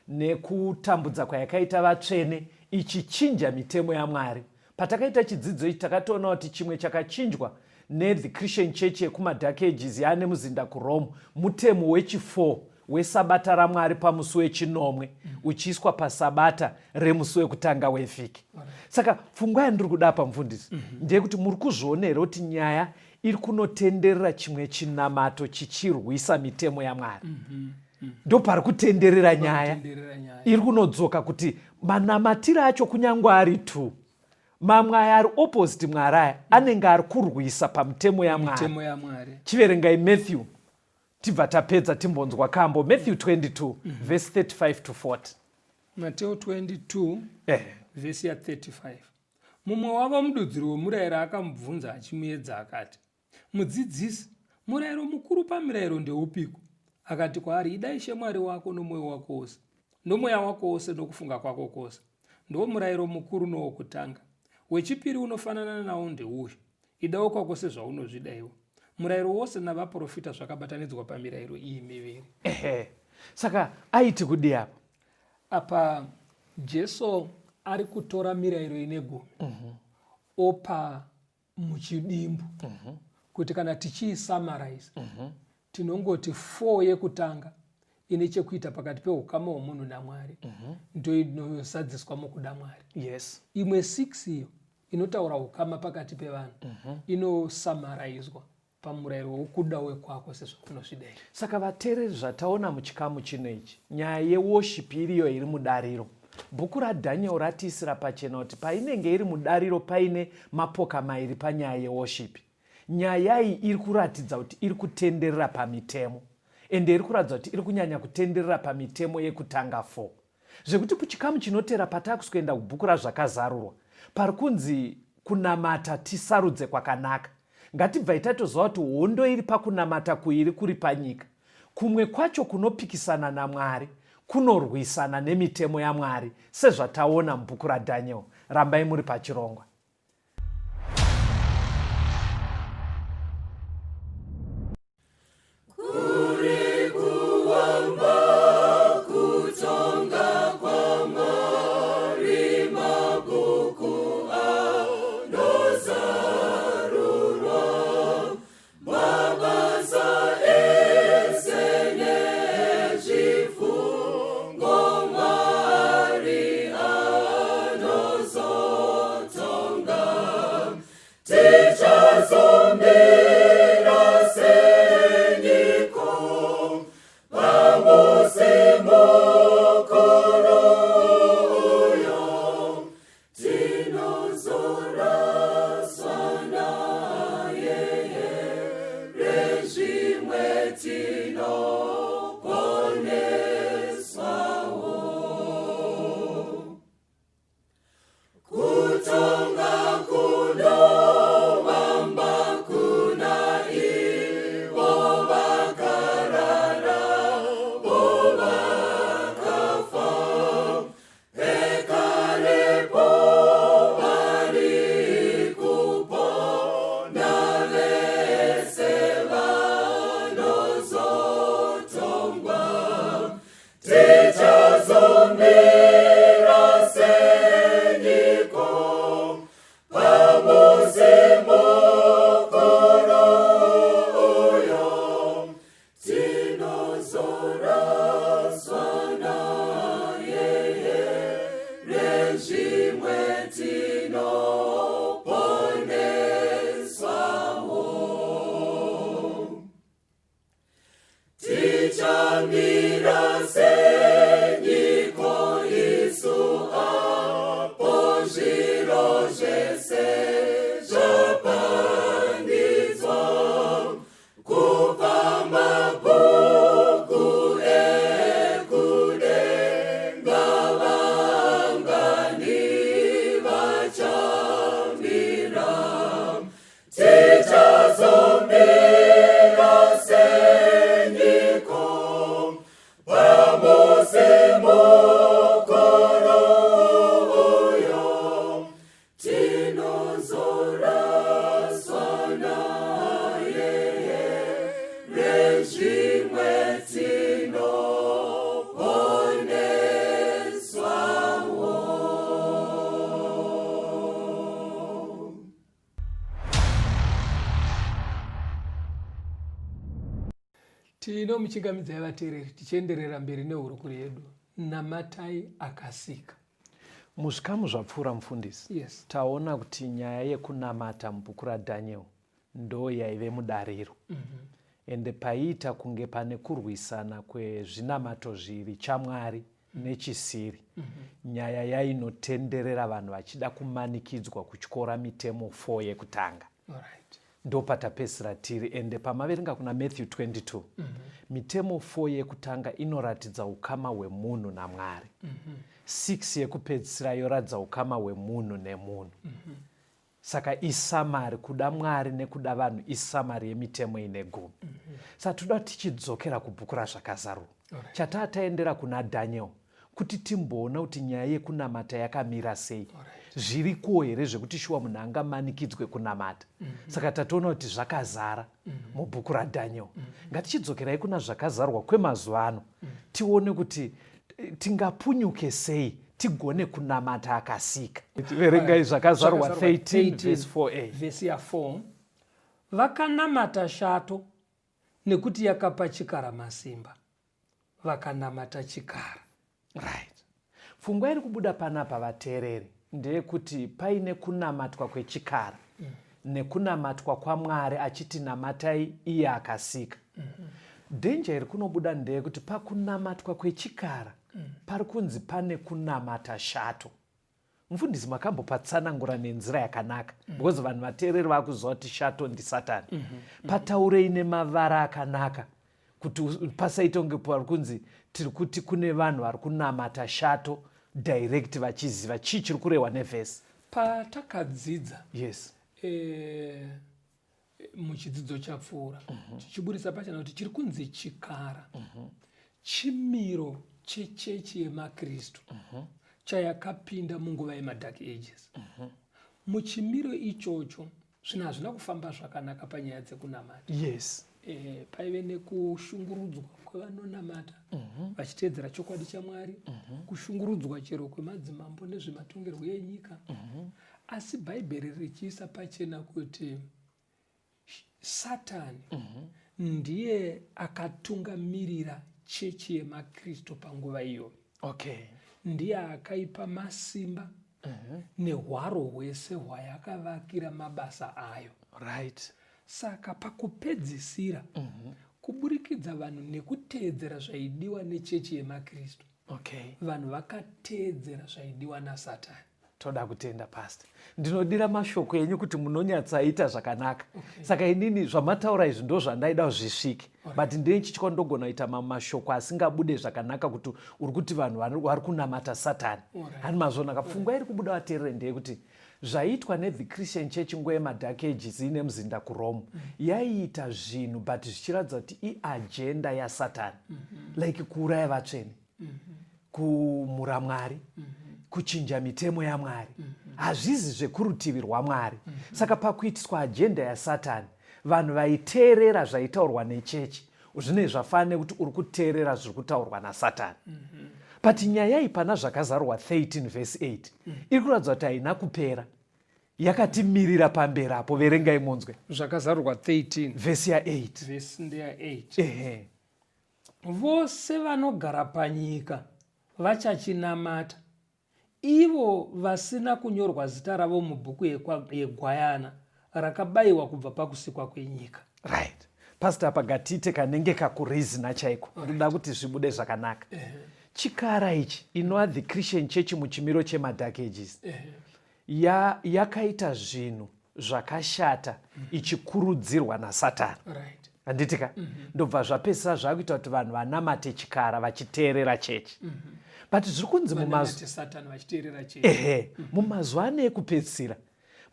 nekutambudza kwayakaita vatsvene ichichinja mitemo yaMwari. Patakaita chidzidzo ichi takatoona kuti chimwe chakachinjwa neThe Christian Church yekumaDark Ages yaane muzinda kuRome mutemo wechi4 wesabata raMwari pamusi wechinomwe uchiiswa pasabata remusi wekutanga wevhiki. Saka pfungwa yandiri kuda apa, mufundisi, ndeyekuti muri kuzviona here kuti nyaya iri kunotenderera chimwe chinamato chichirwisa mitemo yaMwari? Ndopari kutenderera nyaya, iri kunodzoka kuti manamatiro acho, kunyange ari two mamwe aya ari opposite Mwari, aya anenge ari kurwisa pamutemo yaMwari. Chiverengai Matthew, tibva tapedza timbonzwa kambo. Matthew 22 verse 35 to 40.
Mateo 22 vhesi ya35. Mumwe wavo, mududziri womurayiro, akamubvunza achimuedza akati, "Mudzidzisi, murayiro mukuru pamirayiro ndeupiko?" Akati kwaari, "Ida Ishe Mwari wako nomwoyo wako wose, nomweya wako wose, nokufunga kwako kwose. Ndiwo murayiro mukuru nowokutanga. Wechipiri unofanana nawo ndeuyu: Idawo kwako sezvaunozvida iwe. Murayiro wose navaprofita zvakabatanidzwa pamirayiro iyi miviri."
Ehe, saka aiti kudii apa?
Apa Jesu ari kutora mirayiro ine gumi, opa muchidimbu, kuti kana tichiisummarize, tinongoti 4 yekutanga ine chekuita pakati peukama hwemunhu naMwari, ndo inozadziswa mukuda Mwari. Imwe 6 iyo inotaura ukama pakati pevanhu inosamaraizwa pamurayiro wokuda wekwako sezvaunozvida.
Saka vateereri, zvataona muchikamu chino ichi, nyaya yeworship iriyo iri mudariro. Bhuku raDaniel ratiisira pachena kuti painenge iri mudariro paine mapoka mairi panyaya yeworship. Nyaya iyi iri kuratidza kuti iri kutenderera pamitemo, ende iri kuratidza kuti iri kunyanya kutenderera pamitemo yekutanga 4, zvekuti kuchikamu chinotera patakusikuenda kubhuku raZvakazarurwa pari kunzi kunamata tisarudze kwakanaka. Ngatibvai tatoziva kuti hondo iri pakunamata kuiri kuri panyika. Kumwe kwacho kunopikisana naMwari, kunorwisana nemitemo yaMwari sezvataona mubhuku raDaniel. Rambai muri pachirongwa.
Kuri kuwamba kutonga kwaMwari, mabhuku anozarurwa, mabasa ese nezvifungo Mwari anozotonga.
Tinomuchingamidzai vateereri tichienderera mberi nehurukuro yedu Namatai Akasika.
Muzvikamu zvapfuura mufundisi,
Yes.
taona kuti nyaya yekunamata mubhuku raDaniel ndo yaive mudariro. Ende paiita kunge pane kurwisana kwezvinamato zviri chaMwari nechisiri. Nyaya yainotenderera vanhu vachida kumanikidzwa kutyora mitemo 4 yekutanga.
Alright.
Ndopatapedzisira tiri ende pamaverenga kuna Matthew 22 mitemo 4 yekutanga inoratidza ukama hwemunhu naMwari. 6 yekupedzisira yoratidza ukama hwemunhu nemunhu. Saka isamari kuda Mwari nekuda vanhu isamari yemitemo ine gumi. Saka toda kuti tichidzokera kubhuku raZvakazarurwa. Chataa taendera kuna Daniel kuti timboona kuti nyaya yekunamata yakamira sei. Zvirikowo here zvekuti shuwa munhu angamanikidzwe kunamata? Saka tatoona kuti zvakazara mubhuku raDaniel. Ngatichidzokerai kuna Zvakazarurwa kwemazuva ano tione kuti tingapunyuke sei tigone kunamata akasika. Verengai Zvakazarurwa 13 verse 4a.
Vhesi ya 4 Vakanamata shato nekuti yakapa chikara masimba. Vakanamata chikara.
Right. Pfungwa iri kubuda panapa vateereri ndeyekuti paine kunamatwa kwechikara nekunamatwa kwaMwari achiti namatai iye akasika. Danger iri kunobuda ndeyekuti pakunamatwa kwechikara pari kunzi pane kunamata shato. Mufundisi makambopatsanangura nenzira yakanaka because vanhu vateereri vakuziva kuti shato ndisatani. Pataurei nemavara akanaka kuti pasaite kunge pari kunzi tiri kuti kune vanhu vari kunamata shato direct vachiziva chii chiri kurehwa nevhesi.
Patakadzidza
Yes.
Muchidzidzo chapfuura tichiburitsa pachena kuti chiri kunzi chikara chimiro chechechi yemaKristu chayakapinda munguva yemaDark Ages. Muchimiro ichocho zvinhu hazvina kufamba zvakanaka panyaya dzekunamata.
Yes.
Paive nekushungurudzwa kwevanonamata vachiteedzera chokwadi chaMwari, kushungurudzwa chero kwemadzimambo nezvematongerwo enyika. Asi Bhaibheri richiisa pachena kuti Satani ndiye akatungamirira chechi yemaKristu panguva iyoyo.
Okay.
Ndiye akaipa masimba nehwaro hwese hwayakavakira mabasa ayo.
Right.
Saka pakupedzisira, kuburikidza vanhu nekuteedzera zvaidiwa nechechi yemaKristu,
Okay.
vanhu vakateedzera zvaidiwa naSatani.
Toda kutenda Pastor. Ndinodira mashoko enyu kuti munonyatsaita zvakanaka.
Okay.
Saka inini zvamataura izvi ndo zvandaida zvisvike.
Alright.
But ndinechitya ndogona kuita mamwe mashoko asingabude zvakanaka kuti uri kuti vanhu vari kunamata Satani.
Alright.
Hani mazvona ka pfungwa iri kubuda vateerere ndeyekuti zvaiitwa nethe Christian Church nguva yemaDark Ages ine muzinda kuRome yaiita zvinhu but zvichiratidza kuti iagenda yaSatani. Like kuuraya vatsvene. Kumhura Mwari, kuchinja mitemo yaMwari. Hazvizi zvekurutivi rwaMwari. Saka pakuitiswa agenda yaSatani, vanhu vaiteerera zvaitaurwa nechechi zvine zvafanira nekuti uri kuteerera zviri kutaurwa naSatani. But nyaya iyi pana Zvakazarurwa 13 verse 8 iri kuratidza kuti haina kupera, yakatimirira pamberi apo. Verengai munzwe.
Zvakazarurwa 13
verse ya 8.
Verse ndeya 8.
Ehe.
Vose vanogara panyika vachachinamata, ivo vasina kunyorwa zita ravo mubhuku yeGwayana rakabayiwa kubva pakusikwa kwenyika.
Right. Pastor, apa ngatiite kanenge kakurizina chaiko. Ndoda kuti zvibude zvakanaka. Chikara ichi inova the Christian Church muchimiro chemaDark Ages. Yakaita zvinhu zvakashata ichikurudzirwa naSatani.
Right.
Handiti ka? Ndobva zvapedzisira zvakuita kuti vanhu vanamate chikara vachiteerera chechi. But zviri kunzi
Vanamate Satani vachiteerera chechi.
Ehe, mumazuva ano ekupedzisira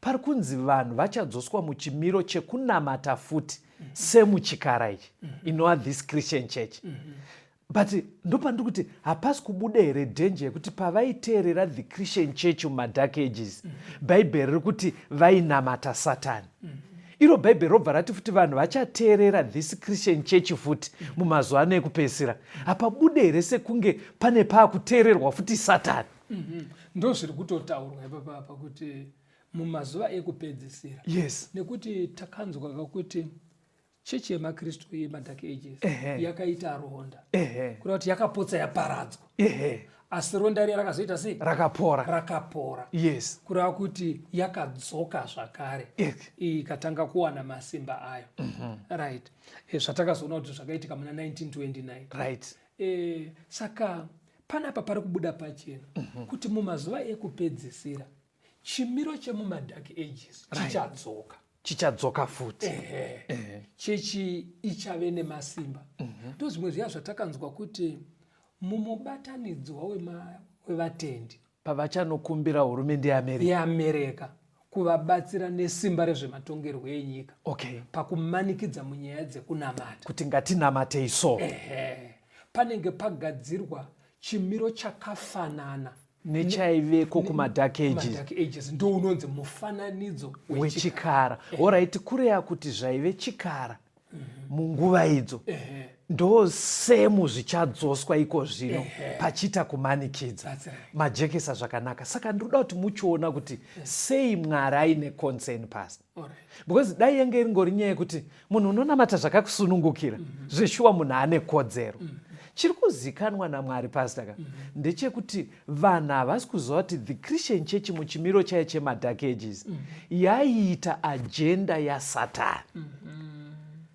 pari kunzi vanhu vachadzoswa muchimiro chekunamata futi semuchikara ichi inova this Christian Church. But ndopandiri kuti hapasi kubuda here danger yekuti pavaiteerera the Christian Church mumaDark Ages, Bhaibheri riri kuti vainamata Satani. Iro Bhaibheri robva rati futi vanhu vachateerera this Christian Church futi mumazuva ano ekupedzisira. Hapabude here sekunge pane paakuteererwa futi Satani?
Ndozviri kutotaurwa ipapa apa kuti mumazuva ekupedzisira.
Yes.
Nekuti takanzwa kakuti Chechi yemaKristu yemaDark Ages yakaita ronda, kureva kuti yakapotsa yaparadzwa. Asi ronda riya rakazoita sei?
Rakapora.
Rakapora.
Yes.
Kureva kuti yakadzoka zvakare, ikatanga kuwana masimba ayo. Right. Zvatakazoona kuti zvakaitika muna 1929. Saka panapa pari kubuda pachena kuti mumazuva ekupedzisira chimiro chemumaDark Ages chichadzoka.
Chichadzoka futi.
Ehe. Chechi ichave nemasimba. Ndo zvimwe zviya zvatakanzwa kuti mumubatanidzwa wevatendi
pavachanokumbira hurumende yeAmerica,
yeAmerica kuvabatsira nesimba rezvematongerwo enyika pakumanikidza munyaya dzekunamata,
kuti ngatinamatei so.
Ehe, panenge pagadzirwa chimiro chakafanana
nechaiveko kumaDark Ages.
MaDark Ages ndo unonzi mufananidzo
wechikara. Alright, kureya kuti zvaive chikara munguva idzo ndo semu zvichadzoswa iko zvino pachiita kumanikidza.
That's right.
Majekesa zvakanaka. Saka ndinoda kuti muchiona kuti sei Mwari aine concern pasi, because dai yange iringori nyaya yekuti munhu unonamata zvakakusunungukira, zveshuwa munhu ane kodzero. Chiri kuzikanwa naMwari, Pastor, ka ndechekuti vanhu havasi kuziva kuti the Christian Church muchimiro chayo chemaDark Ages yaiita agenda yaSatani.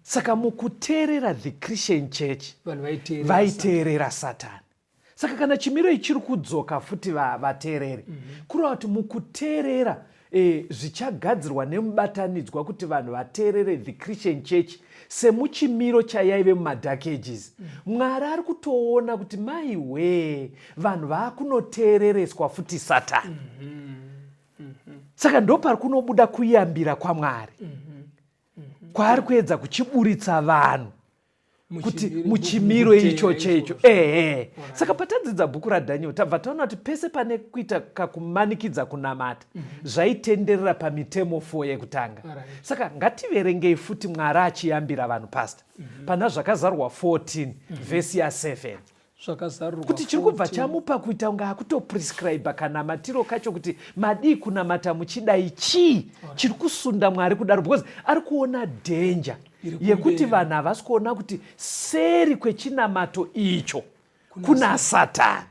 Saka mukuteerera the Christian Church,
vanhu vaiteerera
vaiteerera Satani. Saka kana chimiro ichi chiri kudzoka futi, vateereri, kureva kuti mukuteerera zvichagadzirwa nemubatanidzwa kuti vanhu vateerere the Christian Church semuchimiro chayaive mumaDark Ages, Mwari ari kutoona kuti maiwee, vanhu vaakunoteerereswa futi Satani. Saka ndopari kunobuda kuyambira kwaMwari kwaari kuedza kuchiburitsa vanhu kuti muchimiro icho checho. Ehe, saka patadzidza bhuku raDaniel tabva taona kuti pese pane kuita kakumanikidza kunamata, zvaitenderera pamitemo 4 yekutanga. Saka ngativerengei futi Mwari achiyambira vanhu, Pastor, pana Zvakazarurwa 14 vhesi ya7.
Zvakazarurwa
kuti chiri kubva
14.
Chamupa kuita kunge akutoprescribe kanamatiro kacho kuti madii kunamata muchidai. Chii chiri kusunda Mwari kudaro? Because ari kuona dhenja
Iri
yekuti
kumberi.
Vanhu havasi kuona kuti seri kwechinamato icho kuna Satani.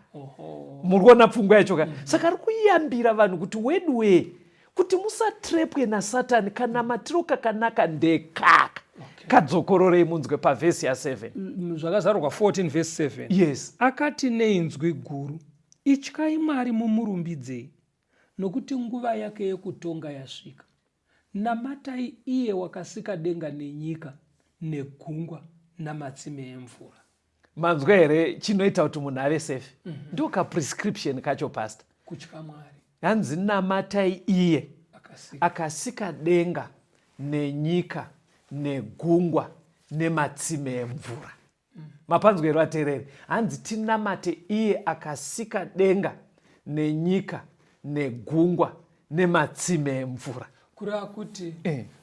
Muri kuona pfungwa yacho ka? Saka ari kuyambira vanhu kuti weduwee, kuti musatrepwe naSatani, kanamatiro kakanaka ndekaka. Kadzokororei munzwe pavhesi ya7.
Zvakazarurwa 14 verse 7.
Yes.
Akati neinzwi guru, "Ityai Mwari mumurumbidzei, nokuti nguva yake yekutonga yasvika. Namatai iye wakasika denga nenyika negungwa namatsime emvura."
Manzwa here chinoita kuti munhu ave safe? Ndo kaprescription kacho, Pastor.
Kutya Mwari.
Hanzi namatai iye
akasika,
akasika denga nenyika negungwa nematsime emvura. Mapanzwa here, vateereri? Hanzi tinamate iye akasika denga nenyika negungwa nematsime emvura.
Kureva kuti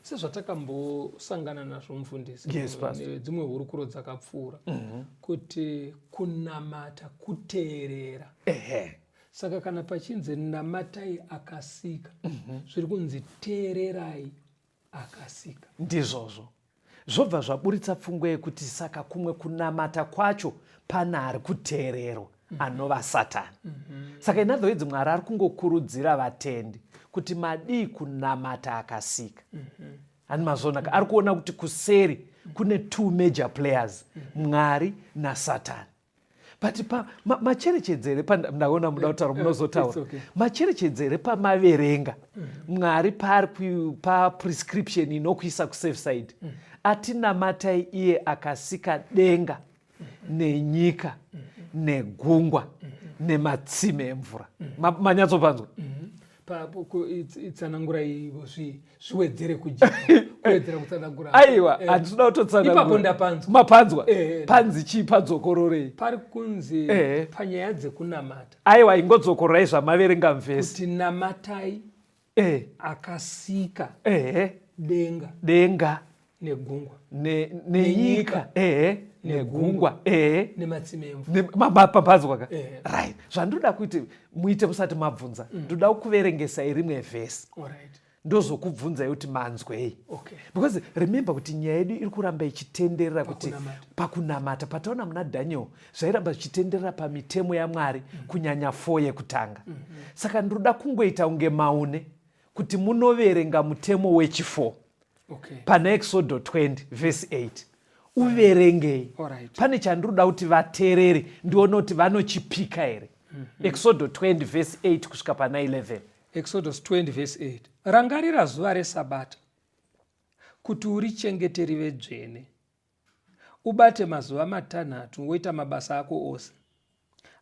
sezvatakambosangana nazvo, mufundisi,
Yes, Pastor.
nedzimwe hurukuro dzakapfuura, kuti kunamata kuteerera. Saka kana pachinzi namatai akasika, zviri kunzi teererai akasika.
Ndizvozvo. Zvobva zvaburitsa pfungwa yekuti saka kumwe kunamata kwacho pana ari kuteererwa anova Satani. Saka in other words, Mwari ari kungokurudzira vatendi kuti madii kunamata akasika. Hani mazvonaka? Ari kuona kuti kuseri kune two major players, Mwari naSatani. But macherechedzere pa ndaona muda kutaura, munozotaura.
It's okay.
Macherechedzere pamaverenga Mwari paari paprescription inokuisa kusafe side, atinamatai iye akasika denga nenyika negungwa nematsime emvura. Manyatsopanzwa?
Itsanangurai, zviwedzere kujeka, kuwedzera kutsanangura.
Aiwa, handinoda kutotsanangura.
Ipapo ndapanzwa.
Mapanzwa?
Eh.
Panzi chii? Padzokororei.
Pari kunzi panyaya dzekunamata.
Aiwa, ingodzokororai zvamaverenga muvhesi.
Kuti namatai akasika denga
denga
negungwa
nenyika, ehe, negungwa, ehe,
nematsime emvura.
Papanzwa ka?
Eh.
Right, zvandoda kuti muite musati mabvunza, ndoda kuverengesai rimwe vhesi.
Alright.
Ndozokubvunzai kuti manzwei. Because remember kuti nyaya yedu iri kuramba ichitenderera kuti
Pakunamata.
Pakunamata pataona muna Daniel zvairamba zvichitenderera pamitemo yaMwari, kunyanya 4 yekutanga. Saka ndinoda kungoita kunge maune kuti munoverenga mutemo wechi4 pana Exodo 20 vhesi 8, uverengei. Pane chandinoda kuti vateereri ndione kuti vanochipika here. Exodo 20 vhesi 8 kusvika pana 11.
Exodus 20 vhesi 8: Rangarira zuva resabata kuti urichengete rive dzvene. Ubate mazuva 6 woita mabasa ako ose,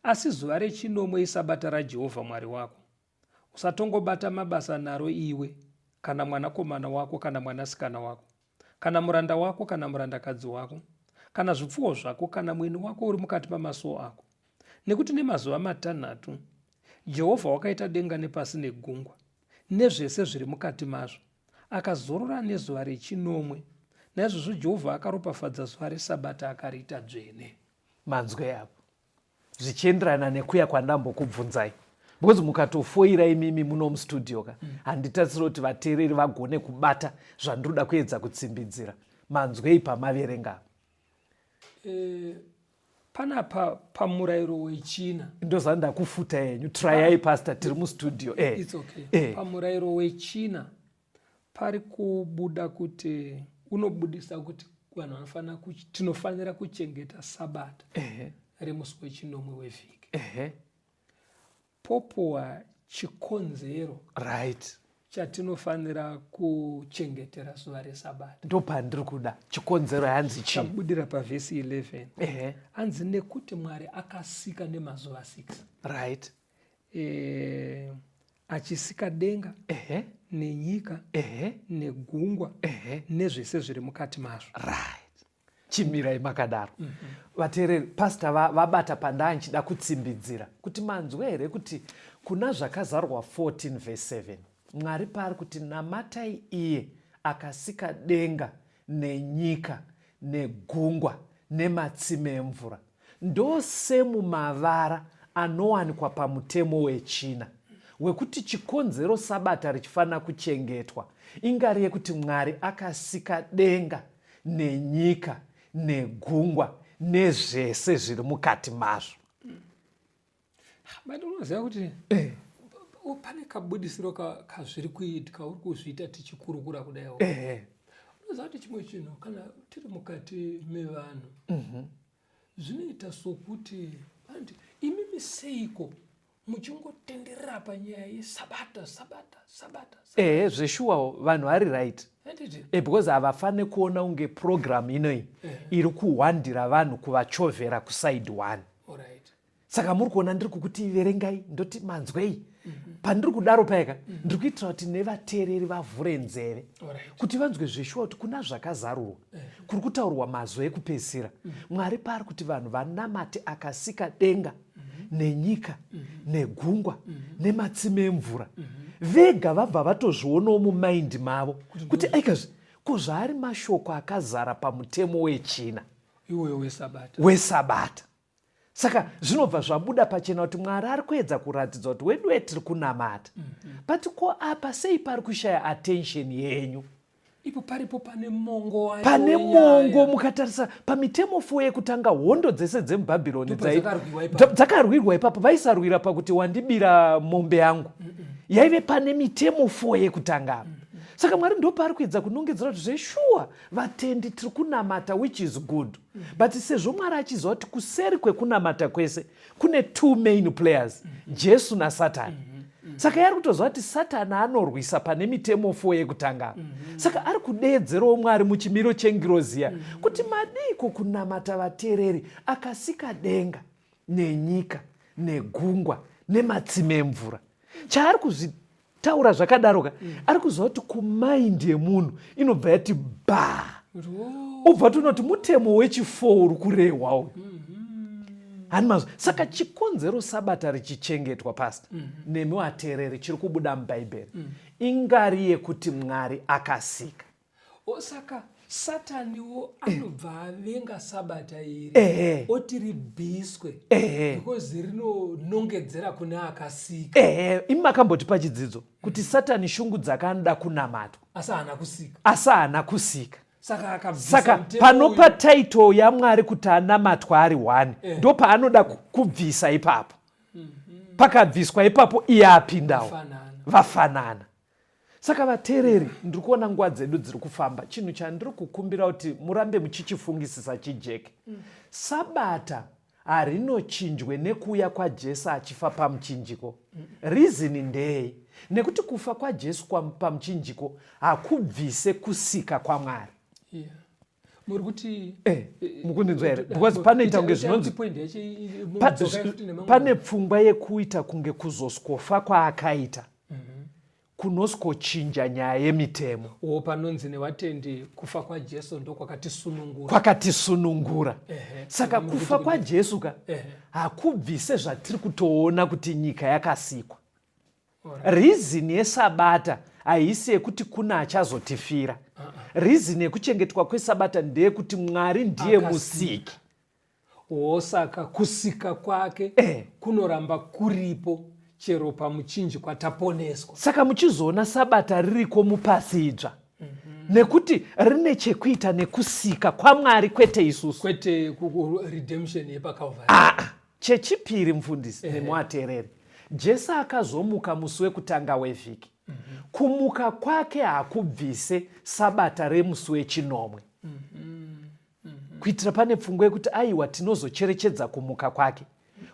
asi zuva rechinomwe isabata raJehovha Mwari wako. Usatongobata mabasa naro iwe, kana mwanakomana wako kana mwanasikana wako, kana muranda wako kana murandakadzi wako, kana zvipfuwo zvako, kana mweni wako uri mukati pamasuo ako. Nekuti nemazuva 6 Jehovha wakaita denga nepasi negungwa nezvese zviri mukati mazvo, akazorora nezuva rechinomwe. Naizvozvo Jehovha akaropafadza zuva resabata akariita dzvene.
Manzwe apo zvichienderana nekuya kwandambokubvunzai, because mukatofoira imimi muno mustudio ka, handitarisiri kuti vateereri vagone kubata zvandinoda kuedza kutsimbidzira. Manzwei pamaverenga apa?
Panapa pamurayiro wechina.
Ndozva ndakufuta yenyu, trayai pastor, tiri mustudio.
It's okay. Pamurayiro wechina pari kubuda kuti unobudisa kuti vanhu vanofanira, tinofanira kuchengeta sabata remusi wechinomwe wevhiki. Popuwa chikonzero chatinofanira kuchengetera zuva resabata.
Ndopandiri kuda chikonzero, hanzi chii?
Chabudira pavhesi 11. Hanzi nekuti Mwari akasika nemazuva 6 achisika denga nenyika negungwa nezvese zviri mukati mazvo.
Right, chimirai makadaro. Vateereri, pastor vabata pandaa nchida kutsimbidzira kuti manzwa here kuti kuna Zvakazarwa 14 vhesi 7, Mwari paari kuti namatai iye akasika denga nenyika negungwa nematsime emvura, ndosemu mavara anowanikwa pamutemo wechina wekuti chikonzero sabata richifanira kuchengetwa ingari yekuti Mwari akasika denga nenyika negungwa nezvese zviri mukati mazvo.
But unoziva kuti pane kabudisiro kazviri kuita kauri kuzviita tichikurukura kudai. Unoziva kuti chimwe chinhu, kana tiri mukati mevanhu, zvinoita sokuti vanoti, "Imimi seiko muchingotenderera panyaya yesabata, sabata, sabata?"
Ehe, zveshuwawo vanhu vari right.
Handiti?
Because havafaniri kuona kunge program inoyi iri kuhwandira vanhu, kuvachovhera kuside one. Saka muri kuona ndiri kukuti verengai, ndoti manzwei. Pandiri kudaro paika ndiri kuitira kuti nevateereri vavhure nzeve kuti vanzwe zveshuwa kuti kuna Zvakazarurwa kuri kutaurwa mazuva ekupedzisira, Mwari paari kuti vanhu vanamate akasika denga nenyika negungwa nematsime emvura. Vega vabva vatozvionawo mumaindi mavo kuti aikazvi ko zvaari mashoko akazara pamutemo wechina
iwoyo wesabata.
Wesabata. Saka zvinobva zvabuda pachena kuti Mwari ari kuedza kuratidza kuti weduwe tiri kunamata. But ko apa sei pari kushaya attention yenyu?
Ipo paripo pane mongo wacho
pane
wenyaya.
Mongo mukatarisa pamitemo 4 yekutanga, hondo dzese dzemuBhabhironi
Ndopa dzakarwiwa ipapo.
Dzakarwirwa ipapo. Vaisarwira pakuti wandibira mombe yangu, yaive pane mitemo 4 yekutanga apa. Saka Mwari ndopaari kuedza kunongedzera kuti zveshuwa vatendi tiri kunamata, which is good, but sezvo Mwari achiziva kuti kuseri kwekunamata kwese kune two main players, Jesu naSatani, saka yari kutoziva kuti Satani anorwisa pane mitemo 4 yekutanga apa. Saka ari kudeedzerawo Mwari muchimiro chengiroziya kuti madiko kunamata vateereri akasika denga nenyika negungwa nematsime emvura. Chaari kuzvitaura zvakadaroka, ari kuziva kuti kumaindi yemunhu inobva yati ba, ubva tonoti mutemo wechi4 uri kurehwa uyu. Hani mazvo? Saka chikonzero sabata richichengetwa, pastor, nemi vateereri, chiri kubuda muBhaibheri ingari yekuti Mwari akasika.
O, saka Sataniwo anobva avenga sabata iri
Ehe.
oti ribviswe
Ehe.
because rinonongedzera kune akasika.
Ehe, imi makambotipa chidzidzo kuti Satani shungu dzake anoda kunamatwa,
asi haana kusika.
Asi haana kusika.
Saka akabvisa
Saka
mutemo
panopa
uyu.
title yaMwari kuti anamatwa ari one, ndo paanoda kubvisa ipapo. Pakabviswa ipapo, iye apindawo.
Vafanana.
Vafanana. Saka vateereri, ndiri kuona nguva dzedu dziri kufamba. Chinhu chandiri kukumbira kuti murambe muchichifungisisa chijeke: sabata harinochinjwe nekuuya kwaJesu achifa pamuchinjiko. Reason ndei? Nekuti kufa kwaJesu pamuchinjiko hakubvise kusika kwaMwari.
Yeah. Muri kuti
Mukundinzwa here? Because panoita kunge zvinonzi
point yacho mudzokai futi nemamwe.
Pane pfungwa yekuita kunge kuzosikofa kwaakaita kunosikochinja nyaya yemitemo.
O, panonzi nevatendi kufa kwaJesu ndokwakatisunungura.
Kwakatisunungura. Saka
Muri
kufa
kuti
kwaJesu ka hakubvise zvatiri kutoona kuti nyika yakasikwa. Reason yesabata haisi yekuti kuna achazotifira. Reason yekuchengetwa kwesabata ndeyekuti Mwari ndiye
Akasika.
musiki.
O, saka kusika kwake kunoramba kuripo chero pamuchinjikwa taponeswa.
Saka muchizoona sabata ririko mupasi idzva nekuti rine chekuita nekusika kwaMwari, kwete isusu.
Kwete redemption yepaCalvary.
Aa, chechipiri, mufundisi nemuateereri, Jesu akazomuka musi wekutanga wevhiki. Kumuka kwake hakubvise sabata remusi wechinomwe, kuitira pane pfungwa yekuti aiwa, tinozocherechedza kumuka kwake.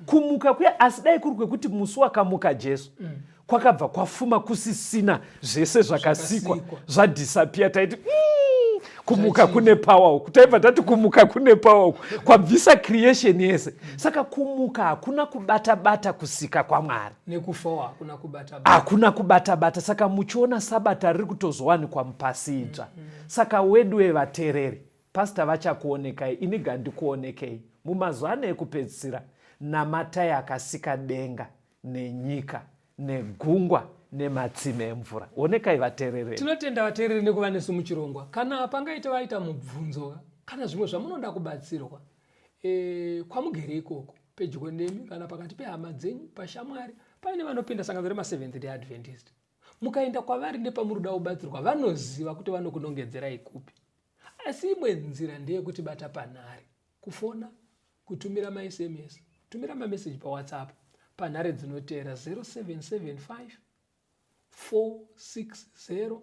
Kumuka kuya, asi dai kuri kwekuti musi wakamuka Jesu kwakabva kwafuma kusisina zvese zvakasikwa,
Zvakasikwa.
Zvadisappear, taiti kumuka kune power uku." Taibva tati kumuka kune power uku, kwabvisa creation yese. Saka kumuka hakuna kubata-bata kusika kwaMwari.
Nekufawo hakuna kubata bata.
Hakuna kubata-bata. Saka muchiona sabata riri kutozowanikwa mupasi idzva. Saka wedu wevateereri, pastor vachakuonekai, ini gandikuonekei mumazuva ano ekupedzisira. Namatai akasika denga nenyika negungwa nematsime emvura. Onekai, vateereri.
Tinotenda vateereri nekuva nesu muchirongwa. Kana pangaite vaita mubvunzo kana zvimwe zvamunoda kubatsirwa kwamugere ikoko, pedyo nemi kana pakati pehama dzenyu, pashamwari paine vanopinda sangano remaSeventh Day Adventist, mukaenda kwavari nepamuri kuda kubatsirwa, vanoziva kuti vanokunongedzerai kupi. Asi imwe nzira ndeyekuti bata panhare, kufona, kutumira maSMS, kutumira mameseji paWhatsApp panhare dzinoteera: 0775 460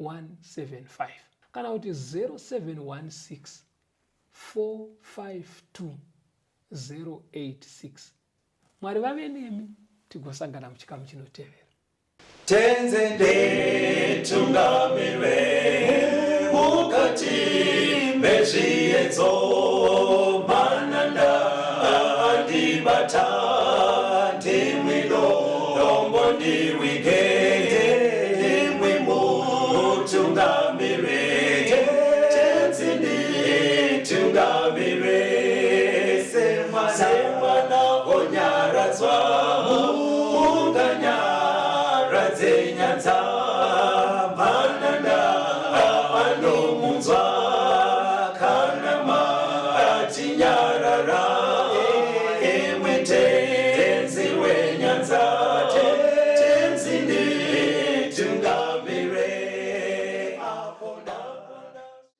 175 kana kuti 0716 452 086. Mwari vave nemi, tigosangana muchikamu chinotevera.
Tenzi nditungamire mukati mezviedzo, mananda andibata, ndimwi dombo ndiwige, ndimwi mutungamire. Tenzi nditungamire semwana onyaradzwa, munganyaradze nyanza.